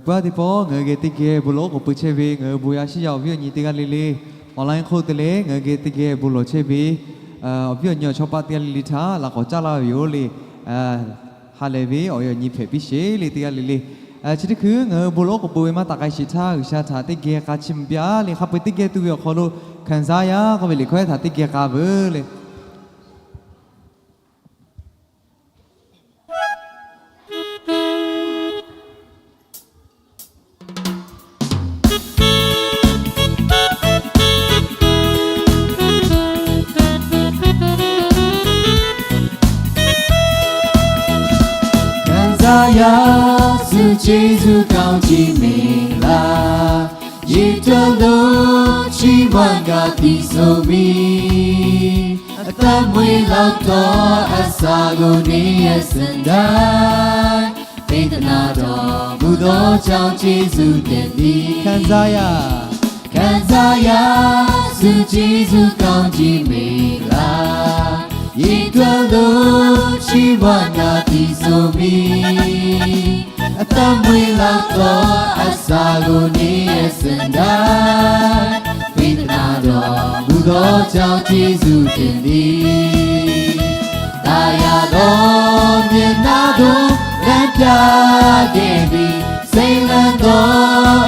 Peuˬ teˇ pawˆ ngaˬ hui geh teˇ geh bon lawˬ oˉ k'oˍ pui chehˇ ve ngaˬ hui bon yaˇ shiˉ yaˇ awˬ viˉ awˬ nyi teˇ g'aˇ le le, online hk'oˆ te leh ngaˬ hui geh teˇ geh bon lawˬ chehˇ ve awˬ viˉ awˬ nyi awˬ chawˇ paˆ teˇ g'aˇ le le htaꞈ laꞈ k'awꞈ caˉ laˇ ve yoˬ le. Ha lehˬ ve awˬ viˉ awˬ nyi hpehꞈ piˇ sheˍ le teˇ g'aˇ le le. Chi teˇ hkui ngaˬ hui bon lawˬ oˉ k'oˍ pui ve maˇ taˍ k'ai sheˍ htaˇ, G'uiˬsha htaꞈ teˇ geh k'a chiˇ mvuh piˇ a le. Hk'a peu-eˬ teˇ geh tu ve awˬ hk'aw lo hkanˍ zaˇ yaˇ k'oˆ ve liꞈ hkawehˉ htaꞈ teˇ geh k'a veuˬ le. ခံစားရ သူကျေးဇူးကောင်းကြီးမင်္ဂလာ ရေတွက်လို့ချီးမွမ်းကသီဆိုမိ အသက်မွေးလောက်သောအစာကိုနေ့ရက်စဉ်တိုင်း ပေးသနားတော်မူသောကြောင့်ကျေးဇူးတင်သည် ခံစားရ ခံစားရ သူကျေးဇူးကောင်းကြီးမင်္ဂလာ ရေတွက်လို့ချီးမွမ်းကသီဆိုမိ အသက်မွေးလောက်သောအစာကိုနေ့ရက်စဉ်တိုင်း ပေးသနားတော်မူသောကြောင့်ကျေးဇူးတင်သည် သာယာသောမျက်နှာကိုလမ်းပြခဲ့ပြီး စိမ်းလန်းသော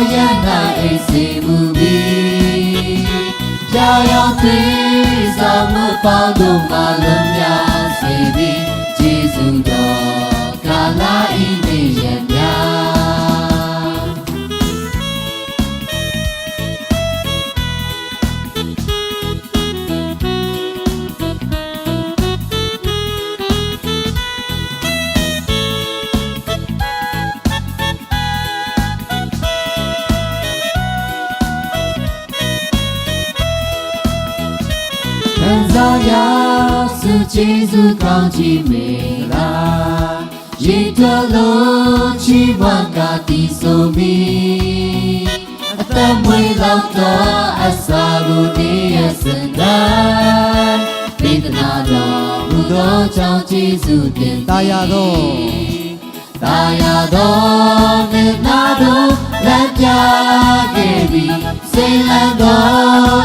အရပ်၌အိပ်စေမူပြီး ဖြာရောင်သွေးဆောင်မှုပေါင်းတို့မှလွတ်မြောက်စေပြီး ကျေးဇူးတော်ကာလ၏နေ့ရက်များ ခံစားရ သူကျေးဇူးကောင်းကြီးမင်္ဂလာ ရေတွက်လို့ချီးမွမ်းကသီဆိုမိ အသက်မွေးလောက်သောအစာကိုနေ့ရက်စဉ်တိုင်း ပေးသနားတော်မူသောကြောင့်ကျေးဇူးတင်သည် သာယာသော သာယာသောမျက်နှာတို့လမ်းပြခဲ့ပြီး စိမ်းလန်းသော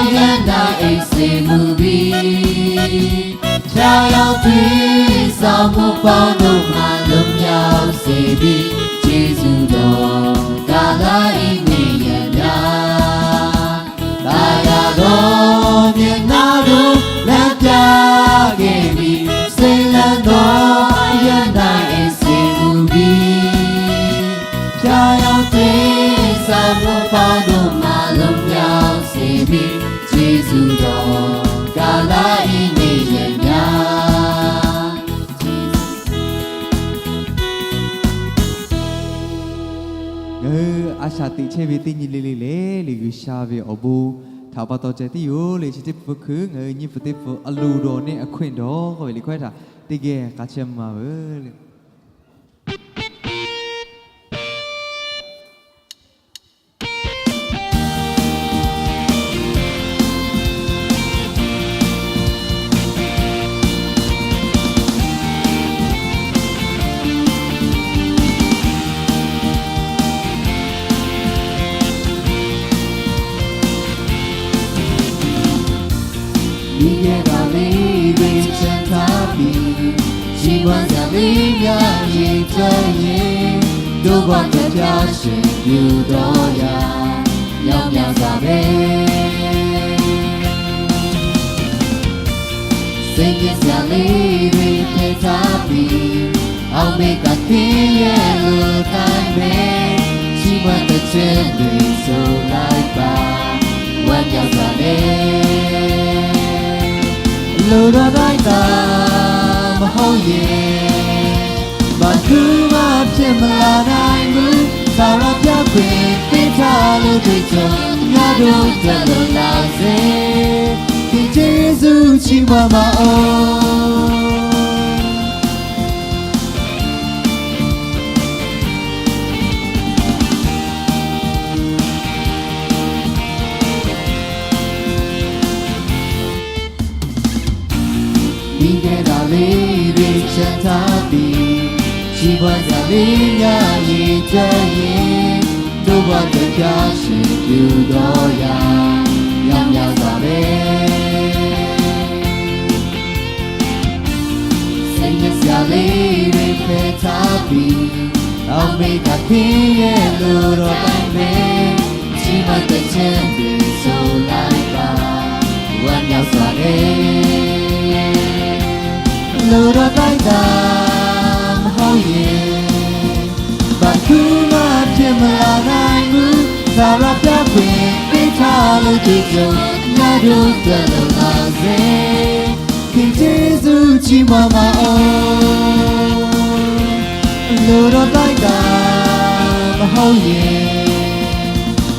အရပ်၌အိပ်စေမူပြီး ဖြာရောင်သွေးဆောင်မှုပေါင်းတို့မှလွတ်မြောက်စေပြီး ကျေးဇူးတော်ကာလ၏နေ့ရက်များ သာယာသောမျက်နှာတို့လမ်းပြခဲ့ပြီး စိမ်းလန်းသောအရပ်၌အိပ်စေမူပြီး ဖြာရောင်သွေးဆောင်မှုပေါင်းတို့မှလွတ်မြောက်စေပြီး ကျေးဇူးတော်ကာလ၏နေ့ရက်များ Ngaˬ hui a shaꞈ teꞈ chehˇ ve teˇ nyi le le lehˬ, G'uiˬsha ve awˬ bon htaꞈ pa taw ceh tiˉ yoˬ le. Chi teˇ hpu hkui ngaˬ hui nyiˇ hpu teˇ hpu a loˍ dawˬ neˆ a hkawehˇ dawˬ k'oˆ ve liꞈ hkawehˇ htaꞈ teˇ geh k'a chehˇ ma veuˬ le. Miˬguiˬ hk'aˬ le ve chehˇ htaˇ piˇ, chi ma yaꞈ ve yaˇ yeˬ tcuh yeˬ, doˇ baˆ tcuh pyaˇ shehˍ yuˬ dawˇ yaꞈ, yaˇ myaꞈ zaˍ ve စိတ်ညစ်စရာလေးတွေ ဖယ်ထားပြီး အောက်မေ့ကသင်းရဲ့ လူတိုင်းပဲ ချီးမွမ်းသီချင်းတွေ ဆိုလိုက်ပါ ဝမ်းမြောက်စွာနဲ့ လူတော်တိုင်းသာ မဟုတ်ရင် ဘာသူမှဖြစ်မလာနိုင်ဘူး ထာဝရဘုရားခွင့်ပေးထားလို့ တွေ့ကြုံများတို့ တက်လို့လာစေ သင်ကျေးဇူးချီးမွမ်းပါဦး။ ပြီးခဲ့တာလေးတွေ ချက်ထားပြီး ချီးမွမ်းစရာလေးများ ရေတွက်ရင် Oˇ ve teˇ hpaˍ sheˍ tuˬ dawˇ yaꞈ, yaꞈ yaꞈ zaˍ ve စိတ်ညစ်စရာလေးတွေ ဖယ်ထားပြီ။ အောက်မေ့တခင်းရဲ့ လူတော်တိုင်းပဲ ချီးမွမ်းသီချင်းတွေ ဆိုလိုက်ပါ ဝမ်းမြောက်စွာနဲ့။ လူတော်တိုင်းသာ မဟုတ်ရင် ဘာတစ်ခုမှ ဖြစ်မလာနိုင်ဘူး။ ထာဝရဘုရား ခွင့်ပေးထားလို့ ဒီကျိုးများတို့ အတွက် လုပ်ပါစေ။ ခင်ကျေးဇူးချီးမွမ်းပါဦး။ လူတော်တိုင်းသာ မဟုတ်ရင်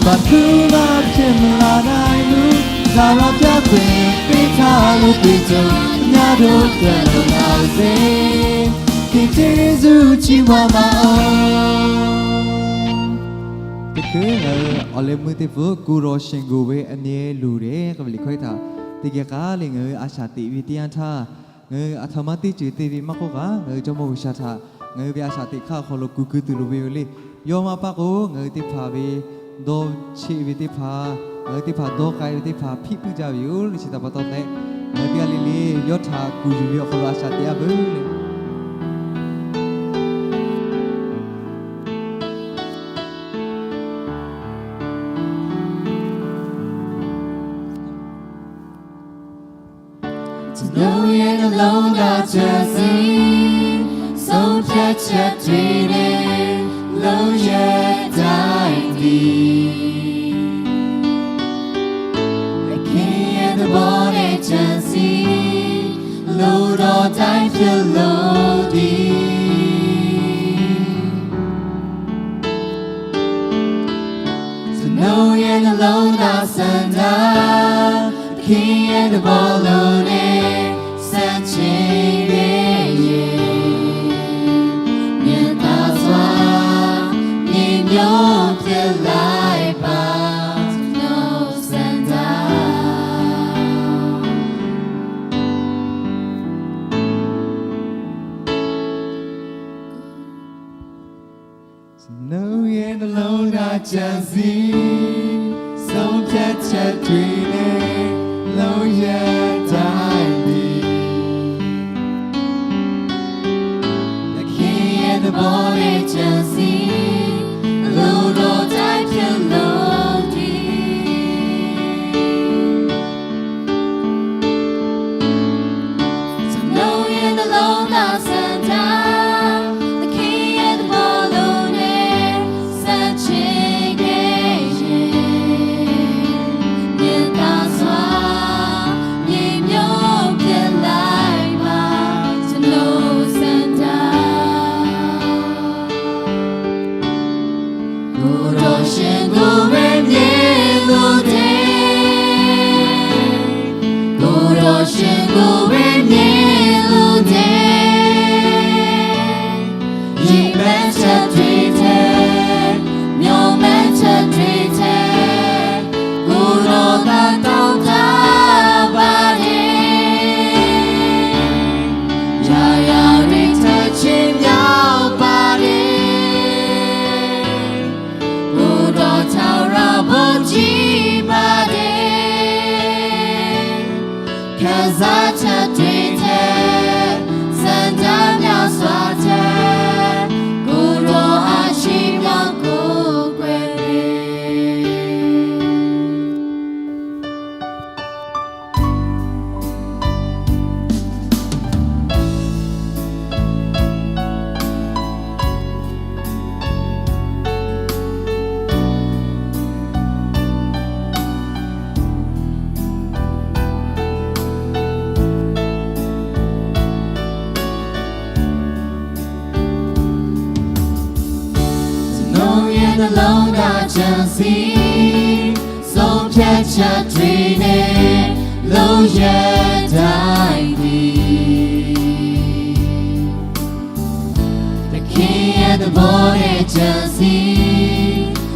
ဘာတစ်ခုမှ ဖြစ်မလာနိုင်ဘူး။ ထာဝရဘုရား ခွင့်ပေးထားလို့ ဒီကျိုးများတို့ အတွက် လုပ်ပါစေ။ ခင်ကျေးဇူးချီးမွမ်းပါဦး။ Teˇ hkui ngaˬ hui awˬ leh meuˇ teˇ hpaˍ ကိုယ်တော်ရှင်ကိုပဲ အမြဲလိုတယ် k'oˆ ve liꞈ hkawˇ htaꞈ teˇ geh k'ai leh, ngaˬ hui a shaꞈ teꞈ ve teˇ yanˇ htaˇ, ngaˬ hui aˬ htoꞈ ma teˇ ceuˬ te ve maˇ k'oˆ kaꞈ, ngaˬ hui Jawˇmawˇ G'uiˬsha htaꞈ ngaˬ hui ve a shaꞈ teꞈ hk'aˇ awˬ hk'aw lo kuˬ keu tuˬ loˍ ve yoˬ le. Yawˇ maˇ paˇ k'o, ngaˬ hui teˇ hpaˍ ve dawˇ cheˆ ve teˇ hpaˍ, ngaˬ hui teˇ hpaˍ dawˇ k'ai ve teˇ hpaˍ ผิด puiˉ jaˇ ve yoˬ le. Chi htaꞈ pa taw leh, ngaˬ hui teˇ g'aˇ le le yawˇ htaꞈ kuˬ yuˬ ve awˬ hk'aw lo a shaꞈ teꞈ a veuˬ le. Tonight and alone, I just sing, so touch a dream, လို့ ရတိုင်းတည် The king and the born agency, လူတော်တိုင်း ဖြစ်လို့တည် ကျွန်ုပ်ရဲ့နှလုံးသားဆန္ဒ သခင်ရဲ့သဘောလိုတဲ့ စံချိန်ခဲ့ရင် မျက်နှာစွာ မြေမျိုးဖြစ်လိုက်ပါ ကျွန်ုပ်ဆန္ဒ ကျွန်ုပ်ရဲ့နှလုံးသားကြံစည် ဆုံးဖြတ်ချက်တွေနဲ့ လုပ်ရပ်တိုင်းသည် သခင်ရဲ့သဘောနဲ့ကြံစည် အလိုတော်တိုင်းဖြစ်လို့တည် ကျွန်ုပ်ရဲ့နှလုံးသားဆန္ဒ သခင်ရဲ့သဘောလိုနဲ့ စံချိန်ခဲ့ရင် မျက်နှာစွာ မြေမျိုးဖြစ်လိုက်ပါ ကျွန်ုပ်ဆန္ဒ ကိုယ်တော်ရှင်ကိုယ်ပဲမြင်လို့တည်း ကိုယ်တော်ရှင်ကိုယ်ပဲမြင်လို့တည်း ရည်မှန်းချက်တွေထက် မျှော်မှန်းချက်တွေထက် ကိုယ်တော်သာတောင်းတပါတယ် ရာရာတွေထက်ချီးမြှောက်ပါတယ် ကိုယ်တော်ထာဝရဘုရားကြီးပါတယ် ခံစားချက်တွေထက် ဆန္ဒများစွာထက် ကိုယ်တော်အားချီးမြှောက်ကိုးကွယ်တယ်။ ကျွန်ုပ်ရဲ့နှလုံးသားကြံစည် ဆုံးဖြတ်ချက်တွေနဲ့ လုပ်ရပ်တိုင်းသည် သခင်ရဲ့သဘောနဲ့ကြံစည်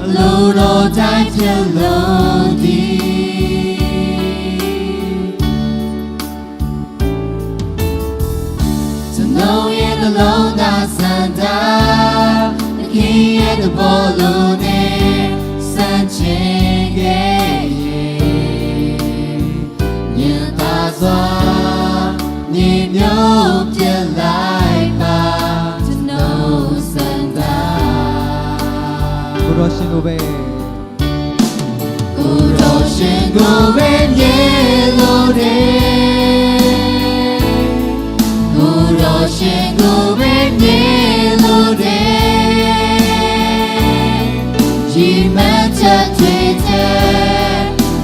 အလိုတော်တိုင်းဖြစ်လို့တည် ကျွန်ုပ်ရဲ့နှလုံးသားဆန္ဒ သခင်ရဲ့သဘောလိုနဲ့ ve, kuˬ dawˬ sheˍ g'oˇ ve nyi lo de, kuˬ dawˬ sheˍ g'oˇ ve nyi lo de, chi mehˉ chehˇ te te,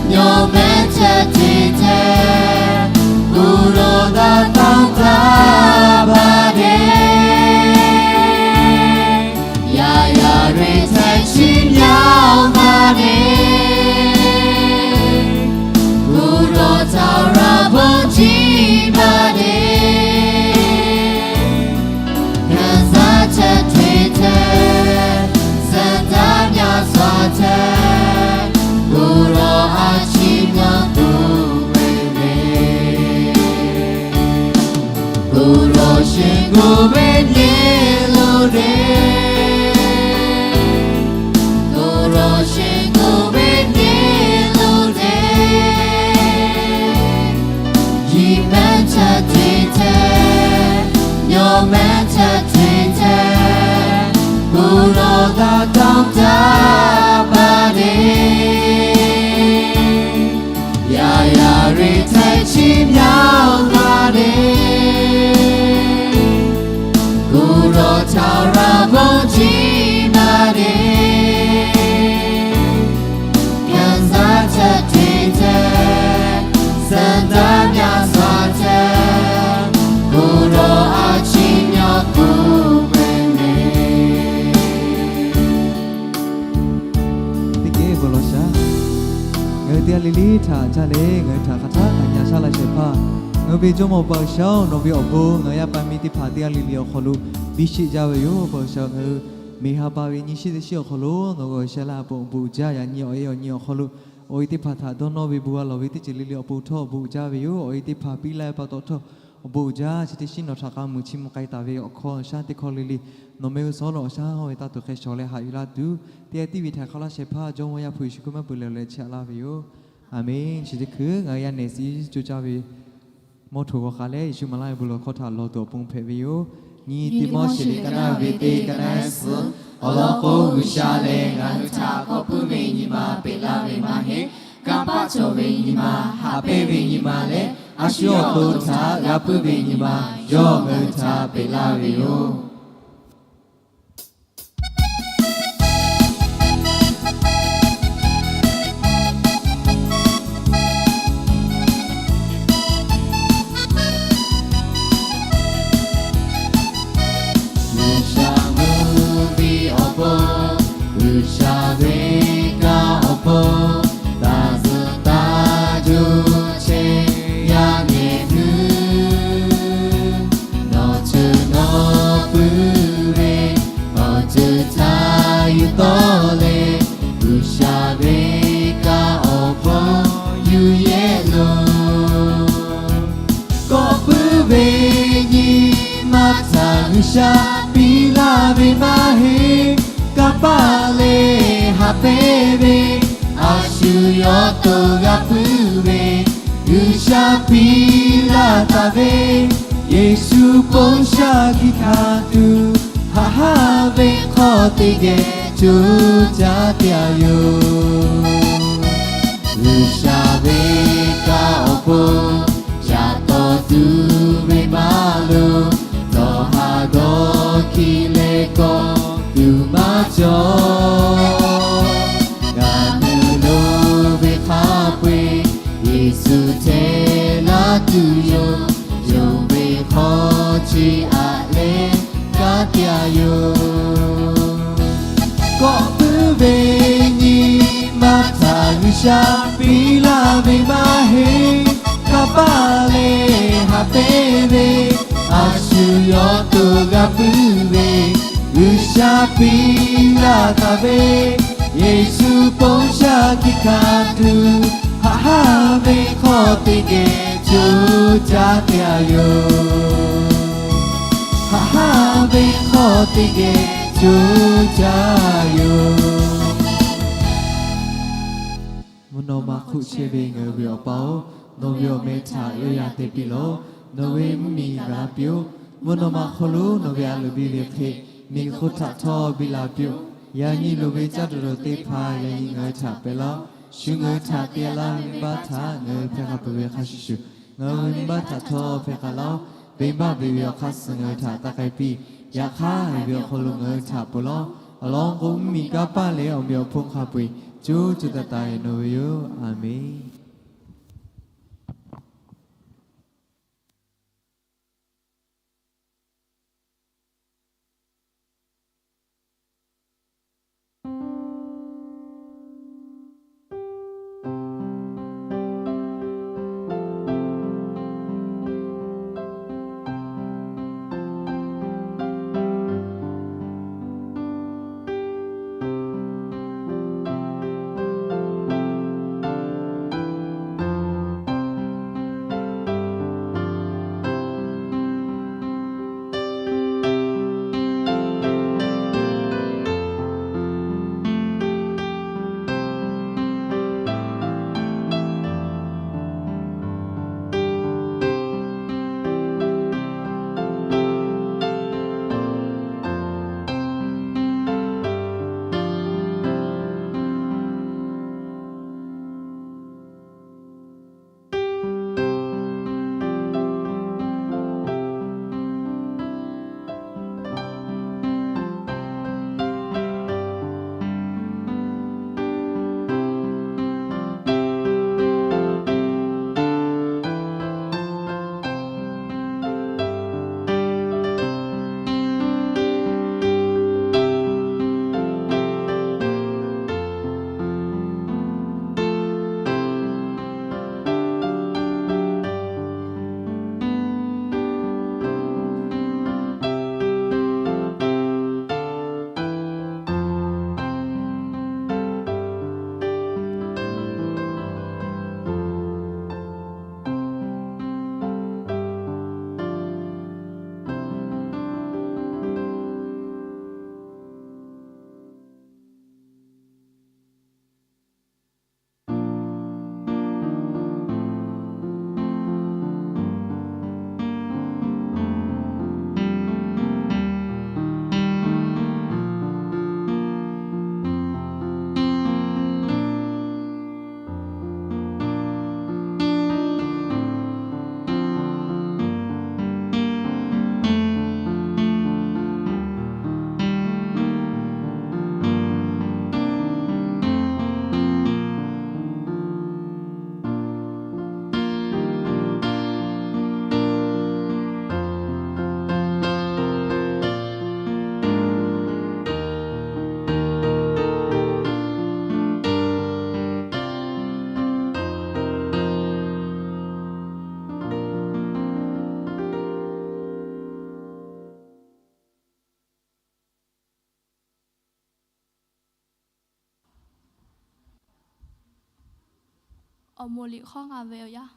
nyaw mehˉ chehˇ te te, kuˬ dawˬ daꞈ taˇ taˇ baˬ de. Yaꞈ yaꞈ re htaiˍ chi myaˇ maˇ de, kuˬ dawˬ taˍ raˍ bon chi maˇ de, kanˇ saˉ chehˇ te te, Saˍtanˍ myaˇ sha te, kuˬ dawˬ a chi myaˇ tuˬ ve le. Kuˬ dawˬ sheˍ g'oˇ ve nyi lo de, kuˬ dawˬ sheˍ g'oˇ ve nyi lo de, chi mehˉ chehˇ te te, nyaw mehˉ chehˇ te te, kuˬ dawˬ daꞈ taˇ taˇ baˬ de. Yaꞈ yaꞈ re htaiˍ chi myaˇ maˇ de, kuˬ dawˬ taˍ raˍ bon chi maˇ de, kanˇ saˉ chehˇ te te, Saˍtanˍ myaˇ sha te, kuˬ dawˬ a chi myaˇ tuˬ ve le. Teˇ geh bon lawˬ shaˍ. Ngaˬ hui teˇ g'aˇ le le htaꞈ caˇ leh ngaˬ hui htaꞈ hk'aˬ htaˆ kaꞈ nyi a shaˉ laˇ shehˍ hpaˇ, ngaˬ hui ve Jawˇmawˇ Awˬ pa G'uiˬsha-oˬ, nawˬ ve awˬ bon ngaˬ hui yaˇ paˍ miˇ teˇ hpaˍ teˇ g'aˇ le le awˬ hk'aw lo biˇ sheˆ jaˇ ve yoˬ. Awˬ pa G'uiˬsha, ngaˬ hui May ha pa ve nyiˇ shiˉ teˇ shiˉ awˬ hk'aw lo nawˬ g'aw sheh laˇ pon awˬ bon uiˍ jaˇ. Yaꞈ nyi awˬ e awˬ nyi awˬ hk'aw lo awˬ e teˇ hpaˍ htaꞈ dawˇ nawˇ ve bon g'a lawˬ ve teˇ ceuˬ le le awˬ pon htawˇ awˬ bon uiˍ jaˇ ve yoˬ. Awˬ e teˇ hpaˍ piˇ laˇ ve pa taw htawˇ awˬ bon uiˍ jaˇ. Chi teˇ shiˉ nawˬ htaꞈ k'a muiˬ chiˇ mvuh k'ai taˍ ve awˬ hkawˇ shaˉ teˇ hkawˇ le le, nawˬ meh g'uˇ suhˍ lo awˬ shaˉ hawˇ ve taˇ tuˬ hk'e shawˍ leh haꞈ yuˬ laˇ tuˬ, teˇ g'aˇ tiˉ ve htaꞈ hk'aˬ laˇ shehˍ hpaˇ Jawˇmawˇ Yaˇ hpu Yeˍsuˆ Hkriꞈ maˇ peuˬ leh awˬ leh chiˇ aꞈ laˇ ve yoˬ. Aˍmenˇ. Chi teˇ hkui ngaˬ hui yaˇ nehˬ shiˍ co caˇ ve mawˇ htoꞈ g'aw k'a leh Yeˍsuˆ maˍ laˇ ve bon lawˬ hkawˇ htaꞈ lawˬ tuˬ awˬ pon hpehꞈ ve yoˬ. Nyi Tiˆmoˉseˍ liꞈ ka naˉ ve teˇ ka naˉ suhˍ awˬ lawn k'o, G'uiˬsha lehˬ ngaˬ hui htaꞈ k'awꞈ puiˉ ve nyi ma peꞈ laˇ ve maˇ heˆ. Kanˇ paˆ cawˬ ve nyi ma, haꞈ pehnˇ ve nyi ma leh a shu awˬ to htaꞈ g'a puiˉ ve nyi ma, yawˇ ngaˬ hui htaꞈ peꞈ laˇ ve yoˬ. G'uiˬsha mvuhˇ miˬ awˬ pon, G'uiˬsha ve kanˇ awˬ pon, taˇ zuhꞈ taˇ juˇ chehˇ yaˇ nehˬ hui, nawˬ ceuˬ nawˉ puiˉ ve awˬ ceuˬ htaꞈ yuˬ tawˆ leh, G'uiˬsha ve kanˇ awˬ pon yuˬ yehˇ loˬ. Kawꞈ puiˉ ve nyi ma htaꞈ G'uiˬsha piˇ laˇ ve maˇ heˆ. Kanˇ paˆ leh haꞈ pehnˇ ve, a shu yawˇ to g'a puiˉ ve, G'uiˬsha piˇ laˇ taˍ ve, Yeˍsuˆ ponˇ sha kiˇ hkanˍ tuˬ, haꞈ haˉ ve hk'aw teˇ geh co caˇ te a yoˬ. G'uiˬsha ve kanˇ awˬ pon, yaꞈ taw tuˬ ve maˇ loˍ, dawˬ haˍ dawˇ hkiˇ leh kawˆ tuˬ maˇ cawˬ. G'a nuˇ loˍ ve hk'a peu-eˬ, Yeˍsuˆ hteˇ laˇ tuˬ yoˬ. Yonˍ ve hk'aw chi aꞈ leh kanˉ te a yoˬ. Kawꞈ puiˉ ve nyi ma htaꞈ G'uiˬsha piˇ laˇ ve maˇ heˆ. Kanˇ paˆ leh haꞈ pehnˇ ve, a shu yawˇ to g'a puiˉ ve, G'uiˬsha piˇ laˇ taˍ ve, Yeˍsuˆ ponˇ sha kiˇ hkanˍ tuˬ, haꞈ haˉ ve hk'aw teˇ geh co caˇ te a yoˬ. Haꞈ haˉ ve hk'aw teˇ geh co caˇ yoˬ. Mvuhˇ naw ma hk'oˆ chehˇ ve ngaˬ hui ve Awˬ pa-oˬ, nawˬ ve awˬ meh htaꞈ yawˇ yaˇ te piˇ lawˬ. Nawˬ ve mvuhˇ miˬ gaˬ la piˇ-oˆ. Mvuhˇ naw ma hk'oˆ lo nawˬ ve a loˍ biˇ ve hk'e, miˬ guiˬ hk'oˆ htaꞈ htawˇ biˇ la piˇ-oˆ. Yaꞈ nyi loˍ ve caˇ tuˬ dawˬ teˇ hpaˍ yaꞈ nyi ngaˬ hui htaꞈ pehˬ laˇ-oˆ. Shu ngaˬ hui htaꞈ te laˇ ve venˇbaˆ htaꞈ ngaˬ hui hpehˇ k'a peuˬ ve hk'a shuˍ shuˍ, ngaˬ hui ve venˇbaˆ htaꞈ htawˇ hpehˇ k'a laˇ-oˆ. Venˇbaˆ beˬ ve awˬ hk'aˇ suh ngaˬ hui htaꞈ taˇ k'ai piˇ. Yaꞈ hk'aˇ, haiˬ ve awˬ hk'aw lo ngaˬ hui htaꞈ ponˬ laˇ-oˆ. Awˬ lawn k'o, mvuhˇmiˬ kanˇ paˆ leh awˬ meꞈ awˬ hponˇ hk'a peu-eˬ co co taiˍ taiˍ nawˬ ve yoˬ. A menˬ. Awˬ moˍ liꞈ hk'awˇ ngaˬ ve awˬ yaˇ.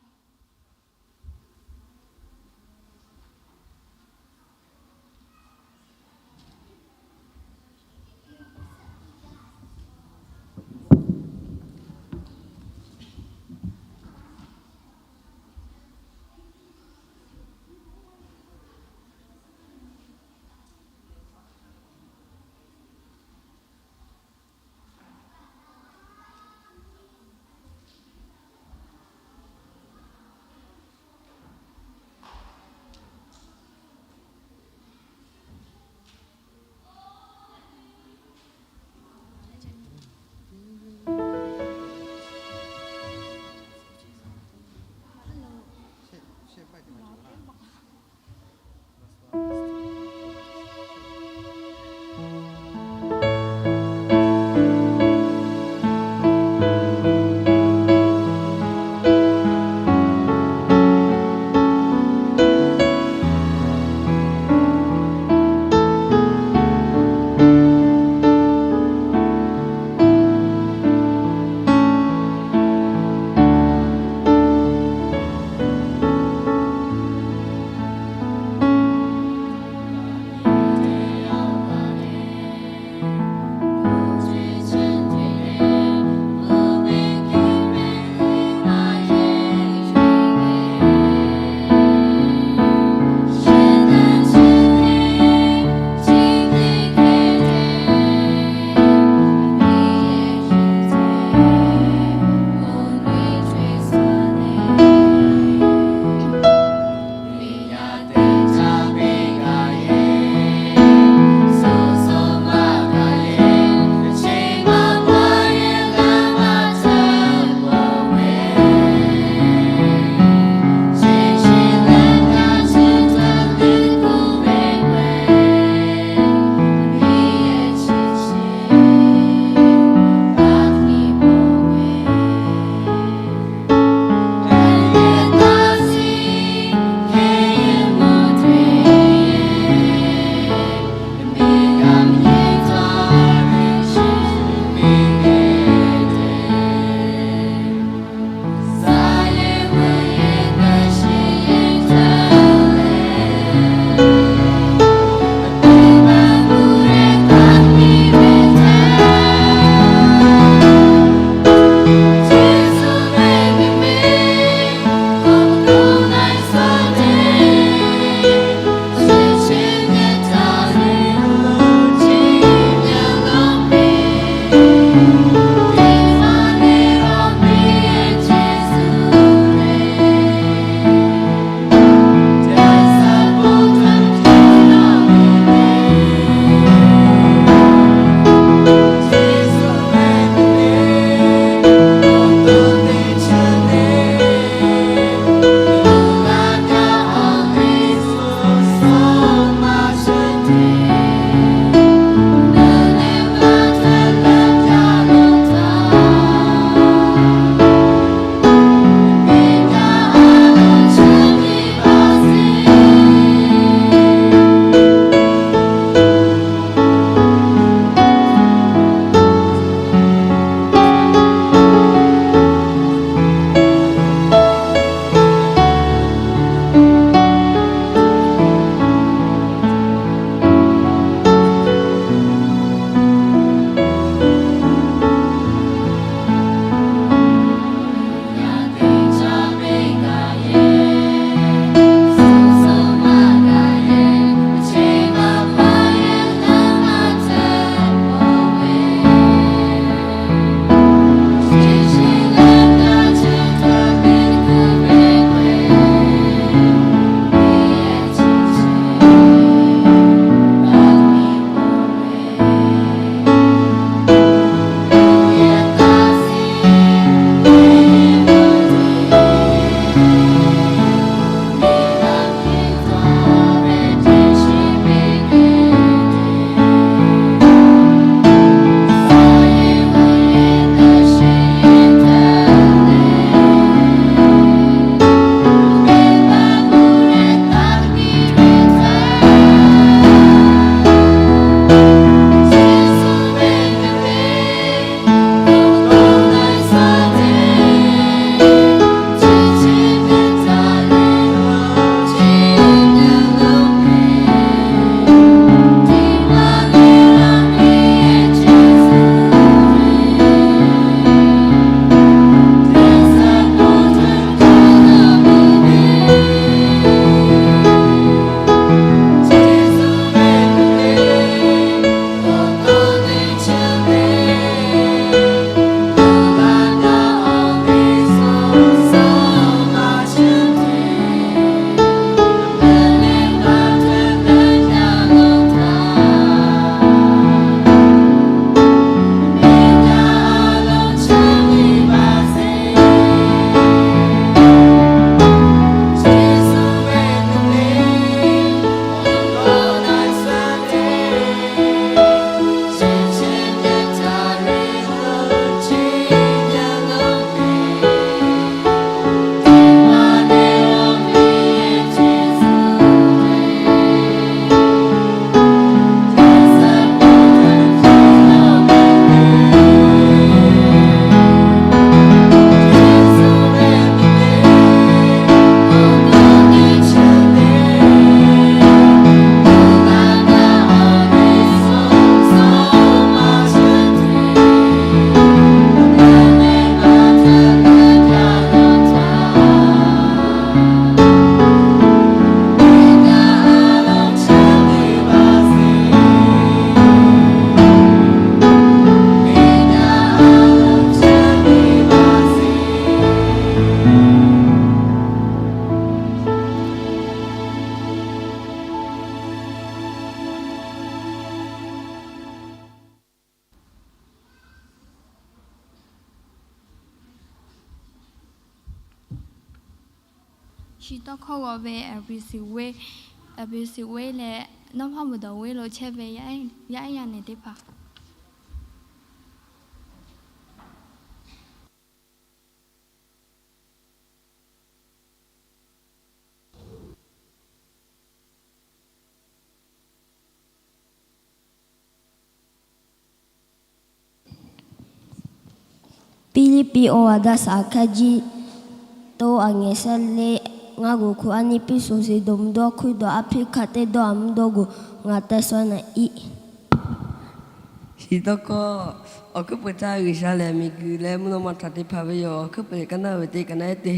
Chi tawˇ hkawˇ g'aw ve Eˍfeˍsuꞈ venˇ, Eˍfeˍsuꞈ venˇ leh Nawˇ hpawˇ mvuhˇ dawˬ venˇ lo chehˇ ve yaˇ ehˉ yaˇ nehˬ teˇ hpaˍ. Piˇliˇpiˆ awˬ ha daˇ shaˍ hk'a jiˇ toˆ aꞈ ngehˬ shehˆ leˆ ngaˇ g'uˬ hk'oˆ aˉ nyi piˇ suhˍ sheˍ dawˬ mvuh dawˇ hk'oˆ dawˬ aˉ hpiˇ hkaˆ teˇ dawˇ aꞈ mvuh dawˇ g'uˬ ngaˬ teh sha naˍ iˆ. Shiˍ tawˇ hkawˇ, awˬ hkuiˉ peuˬ htaˇ G'uiˬsha lehˬ miˬguiˬ leh mvuhˇ naw ma htaꞈ te hpanˍ ve yoˬ. Awˬ hkuiˉ peuˬ lehˬ ka naˆ ve teˇ ka naˆ ehˉ te.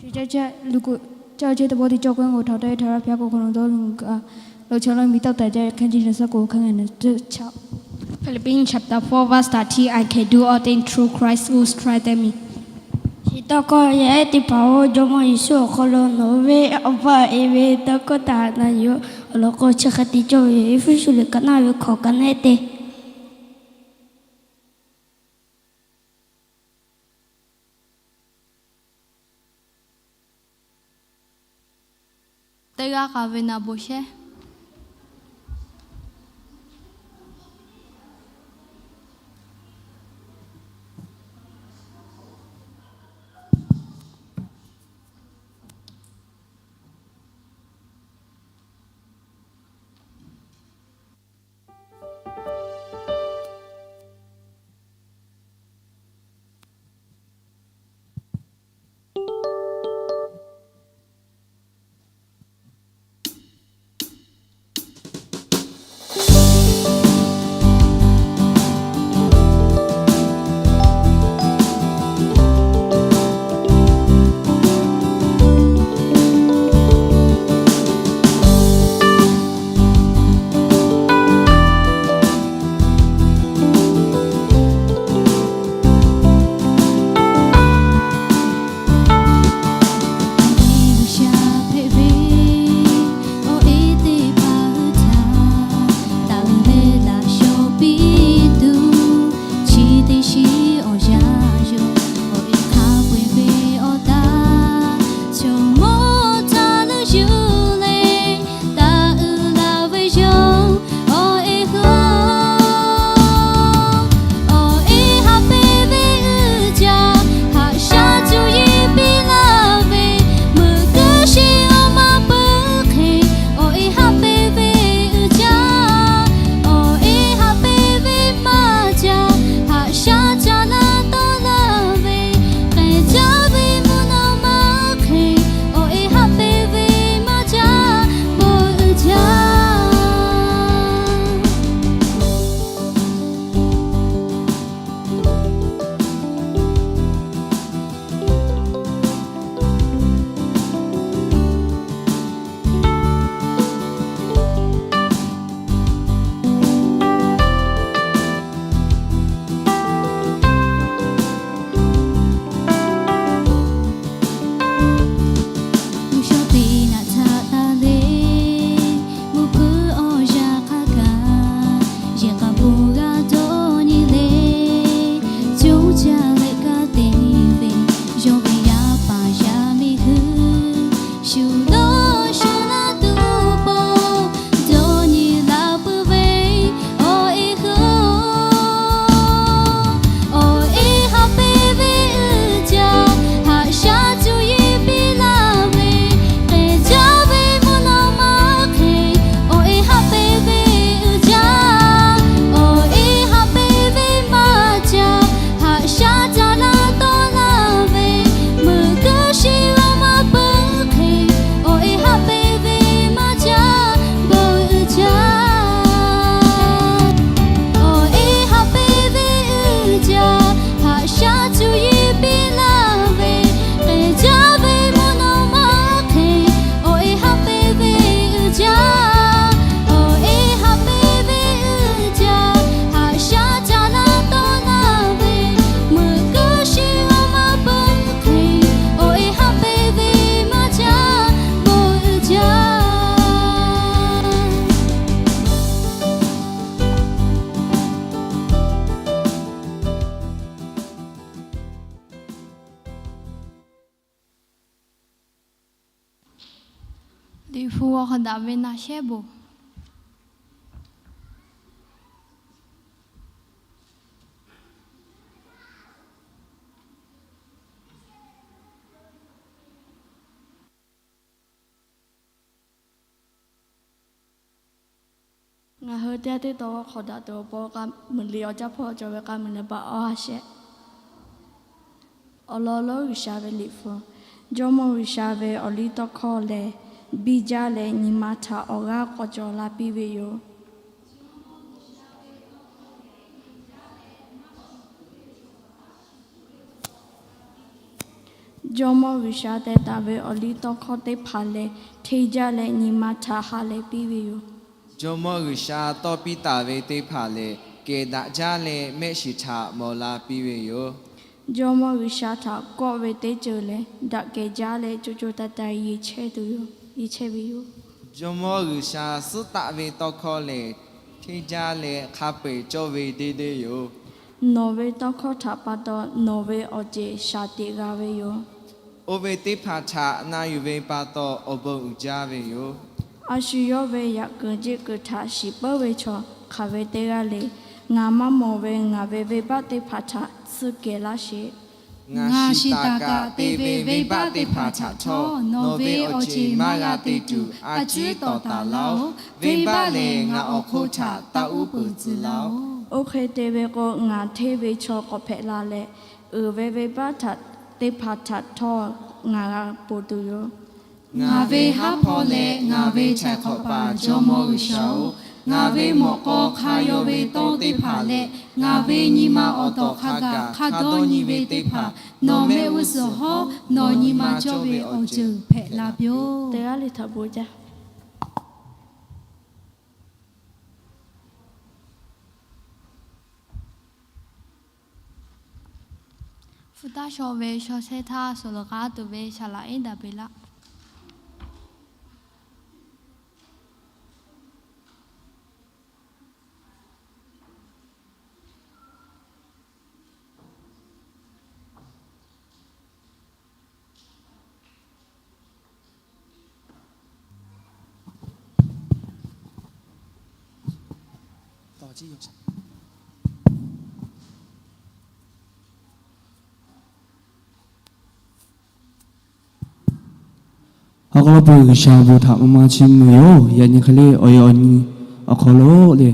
Chi ca ca luˬ kuꞈ ca ce teˇ pawˆ teˇ cawˇ k'oˆ ve ngaˬ hui htaꞈ taˇ e htaꞈ g'a hpaˇ k'o hk'aw lo dawˇ luˬ kaꞈ, lo chaw lawˇ miˬ tawˆ taˍ jaˇ ve hk'a jiˇ na shaˉ k'o hk'a ngaˬ na teˇ chaꞈ. Philippians chapter four verse thirteen, I can do all things through Christ who strengthens me. Chi tawˇ hkawˇ, yaˇ ehˉ teˇ hpaˍ-oˬ, Jawˇmawˇ Yeˍsuˆ awˬ hk'aw lo nawˬ hui ve awˬ pa e ve tawˇ hkawˇ htaꞈ na yuˬ-oˬ. Awˬ lawn k'o chi hk'e te cawˇ ve yoˬ. Eˍfeˇsuꞈ liꞈ ka naˆ ve hkawꞈ ka naˆ ehˉ te. Teˇ g'aˇ k'a ve naˍ bon shehˉ. Liꞈ hpu g'aw hk'aw daꞈ ve naꞈ shehˉ bon. Ngaˬ hui teˇ g'aˇ teˇ taw hk'awꞈ daꞈ tuˬ awˬ pon k'a muiˬ liꞈ awˬ jaˇ hpawˇ cawˬ ve k'a muiˬ leh baˆ awˬ ha shehˆ. Awˬ lawn lonˉ G'uiˬsha ve liꞈ hpu. Jawˇmawˇ G'uiˬsha ve awˬliˇtawˇhkawˇ lehˬ, biˇ jaˇ leh nyi ma htaꞈ awˬ g'aˇ k'awꞈ cawˬ la piˇ ve yoˬ. Jawˇmawˇ G'uiˬsha teh taˍ ve awˬliˇtawˇhkawˇ teˇ hpaˍ lehˬ, hteˇ jaˇ leh nyi ma htaꞈ ha lehˬ piˇ ve yoˬ. Jawˇmawˇ G'uiˬsha tawˇ piˇ taˍ ve teˇ hpaˍ lehˬ, kehˬ daꞈ jaˇ leh mehˆ shiˍ htaꞈ mawˬ la piˇ ve yoˬ. Jawˇmawˇ G'uiˬsha htaꞈ kawˆ ve teˇ ceuˬ lehˬ, daꞈ kehˬ jaˇ leh co co taiˍ taiˍ yehˬ chehˇ tuˬ yoˬ, yehˬ chehˇ ve yoˬ. Jawˇmawˇ G'uiˬsha suhˉ taˆ ve tawˇ hkawˇ lehˬ, hteˇ jaˇ leh hk'a peu-eˬ cawˇ ve deˇ deˇ yoˬ. Nawˬ ve tawˇ hkawˇ htaꞈ pa taw nawˬ ve awˬ ceˬ shaˍ teꞈ g'a ve yoˬ. Oˇ ve teˇ hpaˍ htaꞈ na yuˬ ve pa taw awˬ bon uiˍ jaˇ ve yoˬ. A shu yawˇ ve yaꞈ kuiˬ jeˇ kuiˬ htaꞈ shiˍ peuˉ ve chaw hk'aˬ ve teˇ g'aˇ le. Ngaˬ maˇ mawˬ ve ngaˬ ve venˇbaˆ teˇ hpaˍ htaꞈ tsuhˇ kehˬ laˇ sheˍ. Ngaˬ shiˍ taˍ kaꞈ te ve venˇbaˆ teˇ hpaˍ htaꞈ htawˇ, nawˬ ve awˬ ceˬ maˇ g'a te tuˬ a ciˉ tawˍ taˍ laˇ-oˆ. Venˇbaˆ lehˬ ngaˬ awˬ hk'oˆ htaꞈ taˇ uˉ peunˍ tcuh laˇ-oˆ. Oˇ hk'e te ve k'o, ngaˬ hteˇ ve chaw k'awꞈ hpehꞈ la leh, uiˍ ve venˇbaˆ teˇ hpaˍ htaꞈ htawˇ ngaˬ g'a ponˬ tuˬ yoˬ. Ngaˬ ve haˉ hpawˇ leh ngaˬ ve htaiˍ hk'awꞈ paˍ Jawˇmawˇ G'uiˬsha-oˬ, ngaˬ ve mawꞈ k'aw hk'a yaw ve tawˇ teˇ hpaˍ leh ngaˬ ve nyi ma awˬ tawˍ hk'a gaˬ hk'a dawˇ nyi ve teˇ hpaˍ, nawˬ mehˆ g'uˇ suhˍ hawˉ nawˬ nyi ma cawˇ ve awˬ ceuˬ hpehꞈ la piˇ-oˆ. Teˇ g'aˇ le htaꞈ bon jaˇ. Hpu taˇ shaw ve shaw shehˇ htaˇ, suhˍ leuˬ k'a tuˬ ve shaˍ laꞈ iˉ daꞈ peꞈ laˇ. Awˬ hk'aw lo peuˬ G'uiˬsha bon htaꞈ maˇ maˇ chiˇ mvuh ve yoˬ. Yaꞈ nyi hk'e le awˬ e awˬ nyi awˬ hk'aw lo le,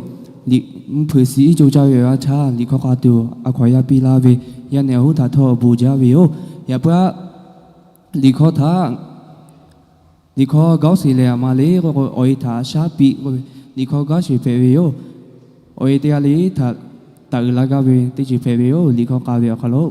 liꞈ mvuhˇ hpeuꞈ suh iˉ co caˇ ve awˬ yanˇ htaˇ, liꞈ hkawˇ k'a tuˬ a hkaw aˬ yaˇ piˇ laˇ ve, yaˇ nehˬ awˬ hoˉ htaꞈ htawˇ awˬ bon jaˇ ve yoˬ. Yaꞈ puiˉ aˆ, liꞈ hkawˇ htaꞈ, liꞈ hkawˇ gaoˉ sheˍ lehˬ aˬ ma le k'o, awˬ e htaꞈ shaˉ piˇ k'oˆ ve, liꞈ hkawˇ gaoˉ sheˍ hpehꞈ ve yoˬ. Awˬ e teˇ g'aˇ le htaꞈ taˍ uiˍ la gaˇ ve teˇ ceuˬ hpehꞈ ve yoˬ. Liꞈ hkawˇ k'a ve awˬ hk'aw lo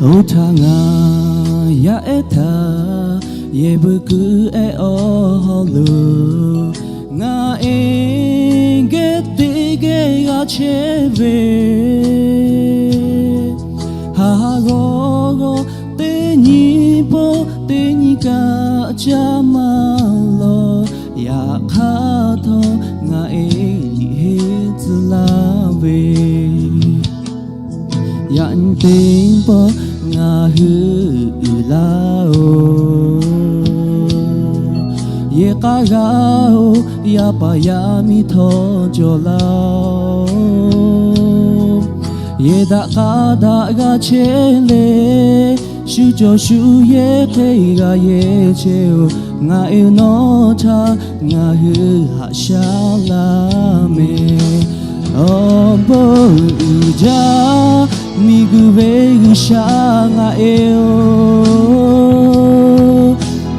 Oˇ htaˇ ngaˬ yaˇ ehˉ htaꞈ yehˬ beuꞈ kuiˬ ehˉ awˬ hawˉ lo ngaˬ e geh teˇ geh g'a chehˇ ve, haꞈ haꞈ g'awˇ g'awˇ teˇ nyi pawˆ teˇ nyi kaꞈ caˇ maˇ lawˬ. Yaꞈ hk'aˇ htawˇ ngaˬ e liꞈ henˇ tcuh laˇ ve, yaꞈ nyi teˇ pawˆ ngaˬ hui uiˍ laˇ-oˬ. Yehˬ k'a g'a-oˬ, yaˇ paˍ yaˇ miˇ htawˇ cawˬ laˇ-oˬ. Yehˬ daꞈ k'a daꞈ g'a chehˇ le, shu cawˬ shu yehˇ hk'e g'a yehˇ chehˇ-oˬ. Ngaˬ e nawˬ htaꞈ ngaˬ hui haꞈ shaˉ laˇ mehˍ. Awˬ bon uiˍ jaˇ miˬguiˬ ve G'uiˬsha ngaˬ e-oˬ,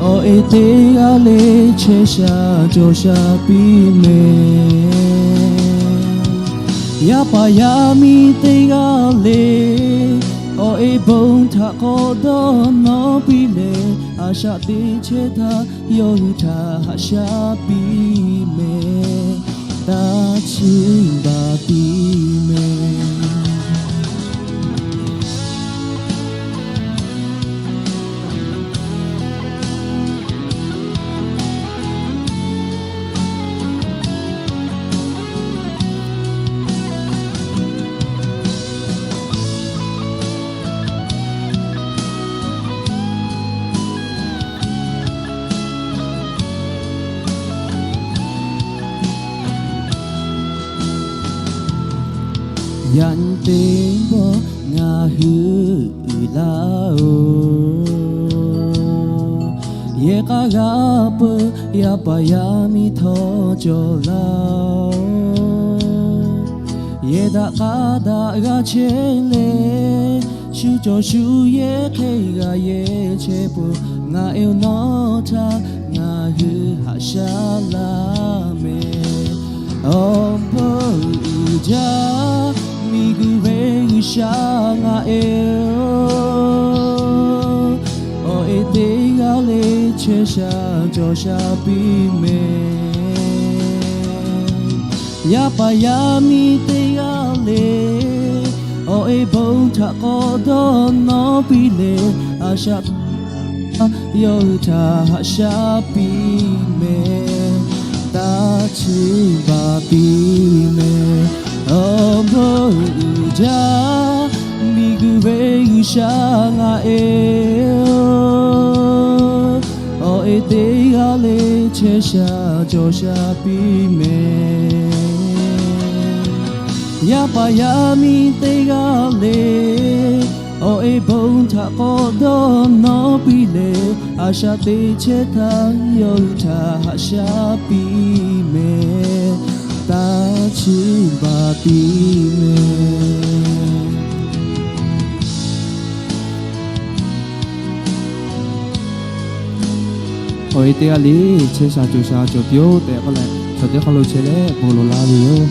awˬ e teˇ g'aˇ le chehˇ sha cawˬ sha piˇ mehˍ. Yaˇ paˍ yaˇ miˇ teˇ g'aˇ le awˬ e Bon htaꞈ k'awꞈ dawˇ nawˉ piˇ leh, a shaꞈ teꞈ chehˇ htaˇ yawˇ hui htaꞈ haꞈ shaˉ piˇ mehˍ. Taˇ chiˇ baˬ piˇ mehˍ. Yaꞈ nyi teˇ pawˆ ngaˬ hui uiˍ laˇ-oˬ. Yehˬ k'a g'a peuˬ, yaˇ paˍ yaˇ miˇ htawˇ cawˬ laˇ-oˬ. Yehˬ daꞈ k'a daꞈ g'a chehˇ leh, shu cawˬ shu yehˬ hk'e g'a yehˬ chehˇ peuˬ. Ngaˬ e-oˬ, nawˬ htaꞈ ngaˬ hui haꞈ shaˉ laˇ mehˍ. Awˬ bon uiˍ jaˇ, miˬguiˬ ve G'uiˬsha ngaˬ e-oˬ, awˬ e teˇ g'aˇ le chehˇ sha cawˬ sha piˇ mehˍ. Yaˇ paˍ yaˇ miˇ teˇ g'aˇ le, awˬ e bon htaꞈ k'awꞈ dawˇ nawˉ piˇ leh, a shaꞈ yawˇ hui htaꞈ haꞈ shaˉ piˇ mehˍ. Taˇ chiˇ baˬ piˇ mehˍ. Awˬ bon uiˍ jaˇ, miˬguiˬ ve G'uiˬsha ngaˬ e-oˬ, awˬ e teˇ g'aˇ le chehˇ sha cawˬ sha piˇ mehˍ. Yaˇ paˍ yaˇ miˇ teˇ g'aˇ le, awˬ e bon htaꞈ k'awꞈ dawˇ nawˉ piˇ leh, a shaꞈ teꞈ chehˇ htaˇ yawˇ hui htaꞈ haꞈ shaˉ piˇ mehˍ. Taˇ chiˇ baˬ piˇ mehˍ. Awˬ e teˇ g'aˇ le chehˇ sha cawˬ sha cawˬ piˇ-oˆ tehꞈ k'oˆ leh, chaw teˇ hk'aw lo chehˇ leh bon lawˬ laˇ ve yoˬ.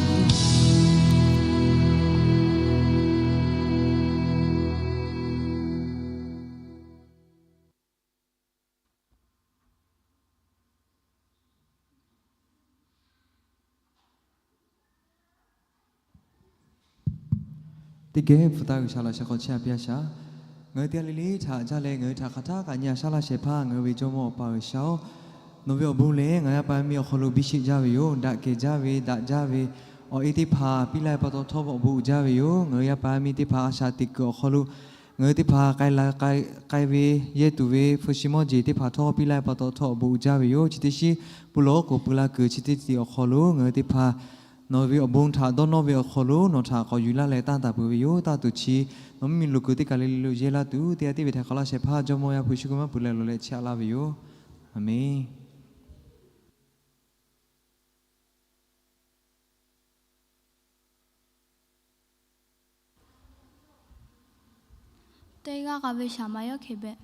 Teˇ geh hpu taˇ G'uiˬsha laꞈ sheh hk'aw chehˇ a piˇ a shaˍ. Ngaˬ hui teˇ g'aˇ le le htaꞈ jaˇ leh ngaˬ hui htaꞈ hk'aˬ htaˇ kaꞈ nyi a shaˉ laˇ shehˍ hpaˇ ngaˬ hui ve Jawˇmawˇ Awˬ pa G'uiˬsha-oˬ, nawˬ ve awˬ bon lehˬ ngaˬ hui yaˇ paˍ yaˇ miˇ awˬ hk'aw lo biˇ sheˆ jaˇ ve yoˬ. Daꞈ kehˬ jaˇ ve, daꞈ jaˇ ve, awˬ e teˇ hpaˍ piˇ laˇ ve pa taw htawˇ bvuhꞈ jaˇ ve yoˬ. Ngaˬ hui yaˇ paˍ yaˇ miˇ teˇ hpaˍ a shaꞈ teꞈ kuiˬ awˬ hk'aw lo ngaˬ hui teˇ hpaˍ k'ai la k'ai ve yehˇ tuˬ ve hpu shi mawˇ jeˬ teˇ hpaˍ htawˇ piˇ laˇ ve pa taw htawˇ bvuhꞈ jaˇ ve yoˬ. Chi teˇ shiˉ pu lawˬ k'oˍ pui la kuiˬ chi teˇ tiꞈ awˬ hk'aw lo ngaˬ hui teˇ hpaˍ nawˬ ve awˬ bon htaꞈ dawˇ nawˇ ve awˬ hk'aw lo nawˬ htaꞈ k'awꞈ yuˬ laˇ leh tanˇ taˍ peuˬ ve yoˬ. Tanˇ tuˬ chi nawˬ mvuhˇmiˬ loꞈ kuiˬ teˇ kaˬ le le lo yehˇ laˇ tuˬ, teˇ g'aˇ tiˉ ve htaꞈ hk'awꞈ laˇ shehˍ hpaˇ Jawˇmawˇ Yaˇ hpu shi ku maˇ pui leh lawˬ leh chehˇ a laˇ ve yoˬ. Aˍmenˍ. Teˇ g'aˇ k'a ve shaˍ maˍ yawˇ hkeh beh.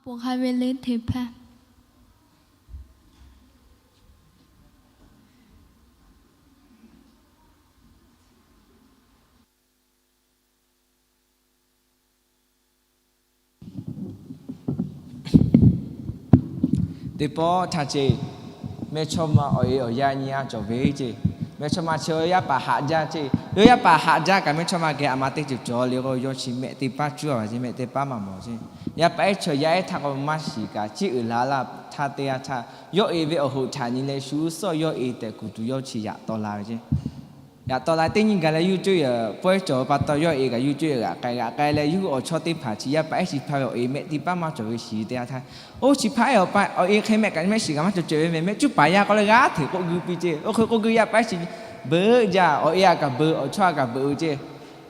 Ponˬ hk'a ve le hteˇ hpaˇ. Teˇ pawˆ htaˇ ceˇ, mehˇchawˇma awˬ e awˬ yaˇ nyi a cawˬ ve ceˇ. Mehˇchawˇma chi yaˇ paˍ haꞈ jaˇ ceˇ. Yawˇ yaˇ paˍ haꞈ jaˇ kaꞈ mehˇchawˇma geh a ma teˇ ceuˬ cawˬ le k'o, yawˇ chi mehˆ teˇ paˉ cuˇ a ve ceˇ, mehˆ teˇ paˉ maˇ mawˬ ceˇ. Yaˇ paˍ ehˉ chaw yaˇ ehˉ htaˇ k'o maˇ shiˍ kaꞈ, ciˉ uiˍ la laˇ htaˇ teˇ yanˇ htaˇ, yawˇ e ve awˬ hoꞈ htaꞈ nyi leh shu suhˉ yawˇ e tehꞈ kuˬ tuˬ yawˇ chi yaꞈ taw la ve ceˇ. Yaꞈ taw la teˇ nyi gaˬ leh yuˇ cuˇ yehˬ pawehˇ cawˬ pa taw, yawˇ e kaꞈ yuˇ cuˇ yehˬ g'aꞈ k'ai g'aꞈ k'ai leh, yawˇ hui awˬ chawˇ teˇ hpaˍ chi yaˇ paˍ ehˉ chi hpaˇ ve awˬ e mehˆ teˇ paˉ maˇ cawˬ ve shiˍ teˇ yanˇ htaˇ, oˇ chi hpaˇ ehˉ awˬ pa awˬ e hk'e mehˆ kaꞈ mehˆ shiˍ kaꞈ maˇ cawˬ cawehˬ ve mehˍ, mehˆ cuˉ paˍ yaˇ k'oˆ leh g'aˇ hteꞈ k'oˆ gui piˇ ceˇ. Oˇ hk'e k'oˆ gui yaˇ paˍ ehˉ chi beuꞈ jaˇ, awˬ e a kaꞈ beuꞈ, awˬ chawˇ a kaꞈ beuꞈ ve ceˇ.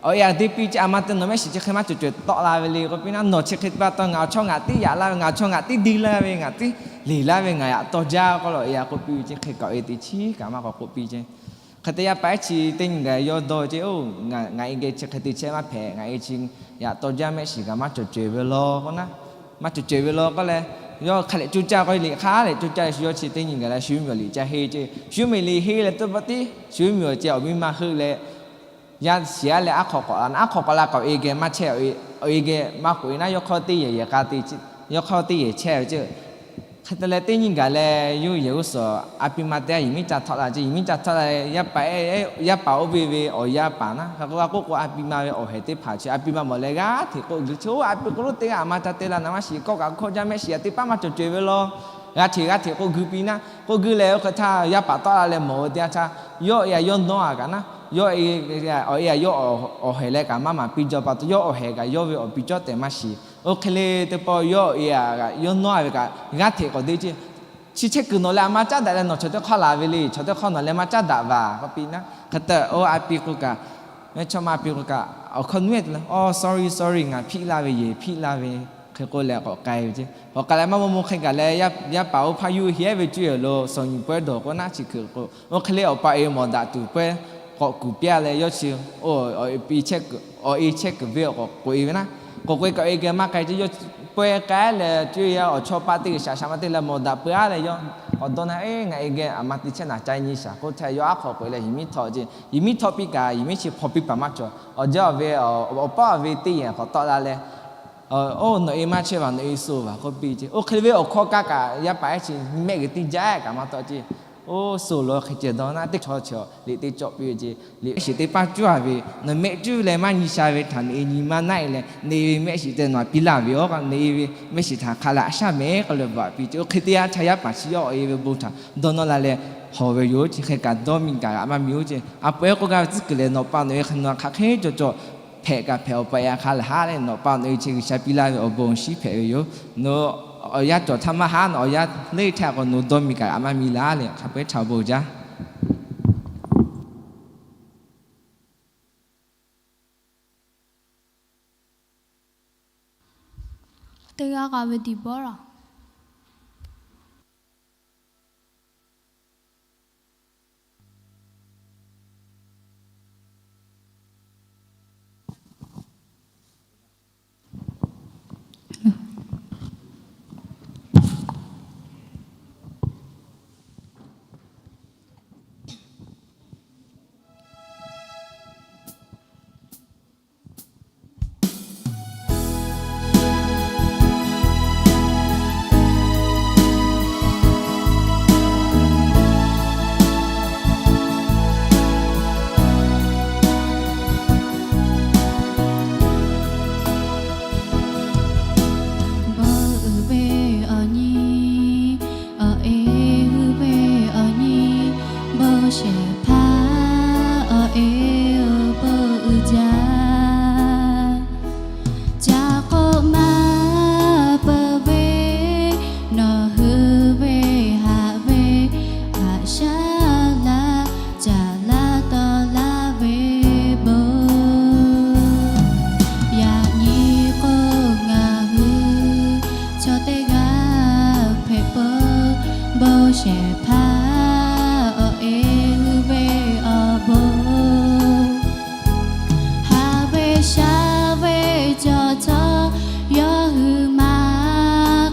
Awˬ e a deˇ piˇ ceˇ, a ma te nawˬ mehˆ shiˍ chi hk'e maˇ cawˬ cawehˬ tawˆ la ve le k'oˆ piˇ naˉ, nawˬ chi hk'e pa taw ngaˬ awˬ chawˇ ngaˬ tiˉ yaꞈ laˇ ve, ngaˬ awˬ chawˇ ngaˬ tiˉ deˇ laˇ ve, ngaˬ tiˉ leˬ laˇ ve, ngaˬ yaꞈ taw jaˇ k'oˆ leh awˬ e a k'oˆ piˇ ve ceˇ. Hk'e kaꞈ awˬ e teꞈ chiˉ kaꞈ maˇ k'awꞈ k'oˆ piˇ ceˇ. Hk'e te yaˇ paˍ ehˉ chi teˇ nyi gaˬ yawˇ dawˇ ceˇ, oˇ ngaˬ e geh chi hk'e te chehˇ maˇ hpehꞈ, ngaˬ e chi yaꞈ taw jaˇ, mehˆ shiˍ kaꞈ maˇ cawˬ cawehˬ ve law k'oˆ naˉ, maˇ cawˬ cawehˬ ve law k'oˆ leh, yawˇ hk'a lehꞈ cuˇ caˇ k'o liꞈ hk'a lehꞈ cuˇ caˇ leh shu yawˇ chi teˇ nyi gaˬ leh shu miˬ awˬ liꞈ ca henˇ ceˇ. Shu miˬ liꞈ henˇ leh teˇ pawˆ tiˉ shu miˬ awˬ ceh awˬ miˇ ma heuˆ leh, yaˇ shiˍ aˉ leh aˉ hk'aw k'awꞈ la naˉ, aˉ hk'aw k'awꞈ la kaꞈ awˬ e geh maˇ chehˇ, awˬ e geh maˇ k'oꞈ e naˉ, yawˇ hk'aw teˇ yehˬ yehˬ k'a te, yawˇ hk'aw teˇ yehˬ chehˇ ve ceˇ. Hk'e te leh teˇ nyi gaˬ leh yawˇ yehˬ g'uˇ suhˍ a pi ma teˇ g'aˇ yehˬ miˉ ca htawˆ la ceˇ. Yehˬ miˉ ca htawˆ la, yaˇ paˍ ehˉ, yaˇ paˍ oˇ ve ve awˬ yaˇ paˍ naˉ, hk'e k'o a k'oˆ k'o a pi ma ve awˬ hehˍ teˇ hpaˍ chi a pi ma mawˬ leh g'aˇ hteꞈ k'oˆ gui ceˇ. Oˇ a pi k'o lo teˇ g'aˇ a ma ca te la naˍ maˇ shiˍ, kawˆ kaꞈ hkawˇ jaˇ, mehˆ shiˍ yaꞈ teˇ paˉ maˇ cawˬ cawehˬ ve law. G'a hteꞈ g'a hteꞈ k'oˆ gui piˇ naˉ, k'oˆ gui leh oˇ hk'e htaˇ yaˇ paˍ tawˆ la leh mawˬ ve teˇ yanˇ htaˇ, yawˇ e a yawˇ nawˉ a kaꞈ naˉ, yawˇ e a yawˇ awˬ hehˍ leh kaꞈ maˇ maˍ piˇ jaw pa taw, yawˇ awˬ hehˍ kaꞈ yawˇ ve awˬ pi cawˇ tehꞈ maˇ shiˍ. Oˇ hk'e le teˇ pawˆ yawˇ e a kaꞈ yawˇ nawˉ a ve kaꞈ g'aˇ hteꞈ k'awꞈ deˇ ceˇ. Chi chehˇ kuiˬ nawˬ leh a ma caˉ daꞈ leh nawˬ chaw teˇ hk'awˇ laˬ ve le, chaw teˇ hk'awˇ nawˬ leh maˇ caˉ daꞈ vaˬ k'oˆ piˇ naˉ. Hk'e te oˇ a pi k'o kaꞈ, mehˇchawˇma a pi k'o kaꞈ awˬ hkawˇ nuˇ ehˉ te leh, Aw, sorry, sorry, ngaˬ hpiˆ laˇ ve, yehˬ hpiˆ laˇ ve, hk'e k'oˆ leh k'awꞈ k'ai ve ceˇ. K'awꞈ k'ai leh maˇ maw maw hk'e gaˬ leh yaˇ paˍ oˇ hpaˇ yuˇ heˆ ve cuˇ yehˬ lo suhˍ nyi pawehˇ dawˬ k'o naˉ chi hkui k'o, oˇ hk'e le awˬ pa e mawˬ daꞈ tuˬ pawehˇ k'awꞈ kuˬ piˇ a leh yawˇ chi awˬ e chehˇ kuiˬ ve awˬ k'awꞈ k'oꞈ e ve naˉ, k'awꞈ k'oꞈ e kaꞈ awˬ e geh maˇ k'ai ceˇ. Yawˇ pawehˇ k'ai leh cuˇ yaˇ awˬ chawˇ paˆ teˇ g'aˇ shaˍ shaˍ ma te leh mawˬ daꞈ peu aˉ leh yawˇ k'awꞈ dawˇ naˉ, Eˬ, ngaˬ e geh a ma te chehˇ naˍ ca nyi shaˍ k'oˆ htaˇ yawˇ aˉ hk'aw k'oꞈ e leh yehˬ miˉ htawˆ ceˇ. Yehˬ miˉ htawˆ piˇ kaꞈ yehˬ miˉ chi hpaw piˇ paˍ maˇ cawˬ. Awˬ jaˇ awˬ ve awˬ paˇ awˬ ve teˇ yehˬ k'awꞈ tawˆ la leh, Oˇ, nawˬ e maˇ chehˇ vaˬ, nawˬ e suh vaˬ k'oˆ piˇ ceˇ. Oˇ hk'e le ve awˬ hkawˇ kaˇ kaꞈ yaˇ paˍ ehˉ chi mehˆ geh teˇ jaˇ kaꞈ maˇ tawˆ ceˇ. Oˇ, suh lawˬ hk'e ceh dawˇ naˉ teˇ chaw chi liꞈ teˇ cawˆ piˇ ve ceˇ. Liꞈ mehˆ shiˍ teˇ paˉ cuˇ a ve, nawˬ mehˆ cuˇ leh maˇ nyi sha ve htaꞈ nawˬ e nyi maˇ naˆ e leh, nawˬ e ve mehˆ shiˍ te nawˬ a piˇ laˇ ve awˬ, nawˬ e ve mehˆ shiˍ htaꞈ hk'a leh a shaˉ mehˍ k'oˆ leh bvuhꞈ piˇ ceˇ. Oˇ hk'e te yanˇ htaˇ yaˇ paˍ chi yawˇ awˬ e ve bon htaꞈ dawˇ nawˇ la leh hawˬ ve yoˬ ceˇ. Hk'e kaꞈ dawˇ miˬ gaˬ g'aꞈ maˇ miˬ oˇ ceˇ. A pawehˇ k'oˆ gaˇ ve tcuhˉ kuiˬ lehˬ, nawˬ pa nawˬ e hk'e nawˬ hk'aˬ hk'e cawˬ cawˬ hpehꞈ kaꞈ hpehꞈ, awˬ pa e a hk'a leh haˉ leh nawˬ pa nawˬ e chi G'uiˬsha piˇ laˇ ve awˬ bon awˬ shinˉ hpehꞈ ve yoˬ. Nawˬ awˬ yanˇ cawˬ htaˇ maˇ haˉ, nawˬ awˬ yanˇ leuˉ htaˇ k'o nawˬ dawˇ miˬ gaˬ g'aꞈ maˇ miˬ laˇ leh hk'a peu-eˬ htaꞈ awˬ bon jaˇ. Teˇ g'aˇ k'a ve tiꞈ bawˆ laˬ. Bon uiˍ ve awˬ nyi, awˬ e uiˍ ve awˬ nyi, bon shehˍ hpaˇ awˬ e awˬ bon uiˍ jaˇ. Ca k'oˆ maˇ peuˬ ve, nawˬ hui ve haꞈ ve haꞈ shaˉ laˇ, caˍ laˇ tawˍ laˇ ve bon. Yaꞈ nyi k'o ngaˬ hui chaw teˇ g'aˇ hpehꞈ peuˬ, bon shehˍ hpaˇ awˬ e uiˍ ve awˬ bon. Haꞈ ve shaˉ ve cawˬ htawˇ, yawˇ hui maˇ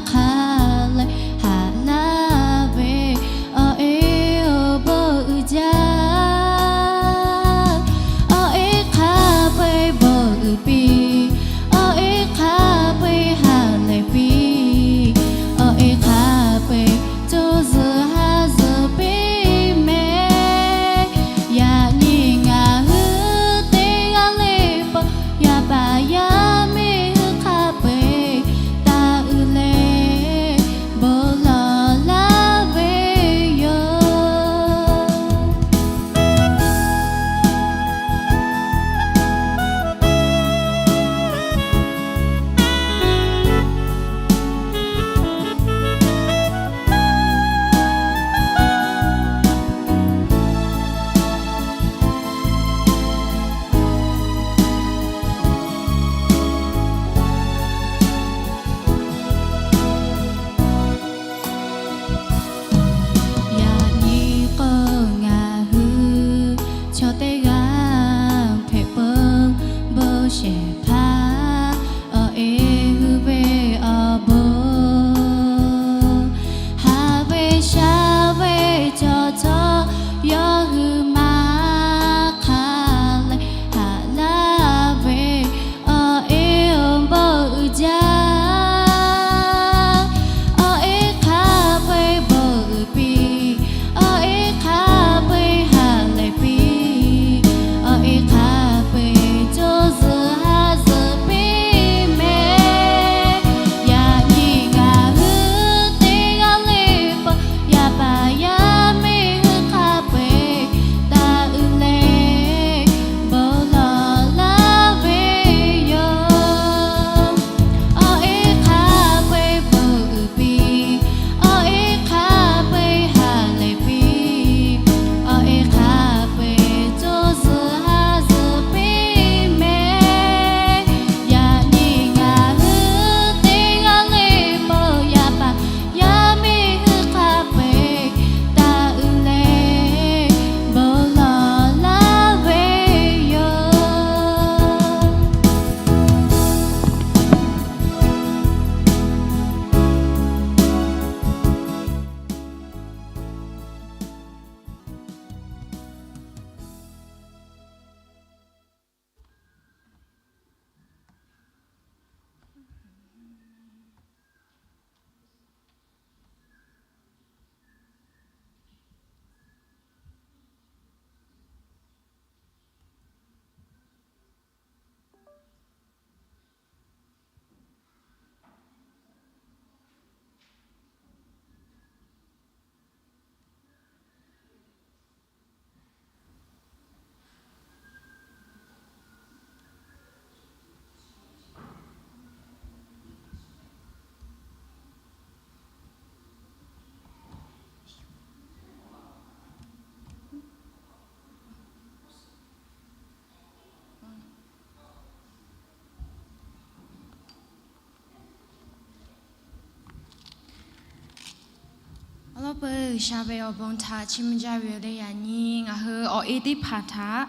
Peuˬ, G'uiˬsha ve awˬ bon htaꞈ chiˇ mvuh jaˇ ve yoˬ le. Yaꞈ nyi ngaˬ hui awˬ e teˇ hpaˍ htaꞈ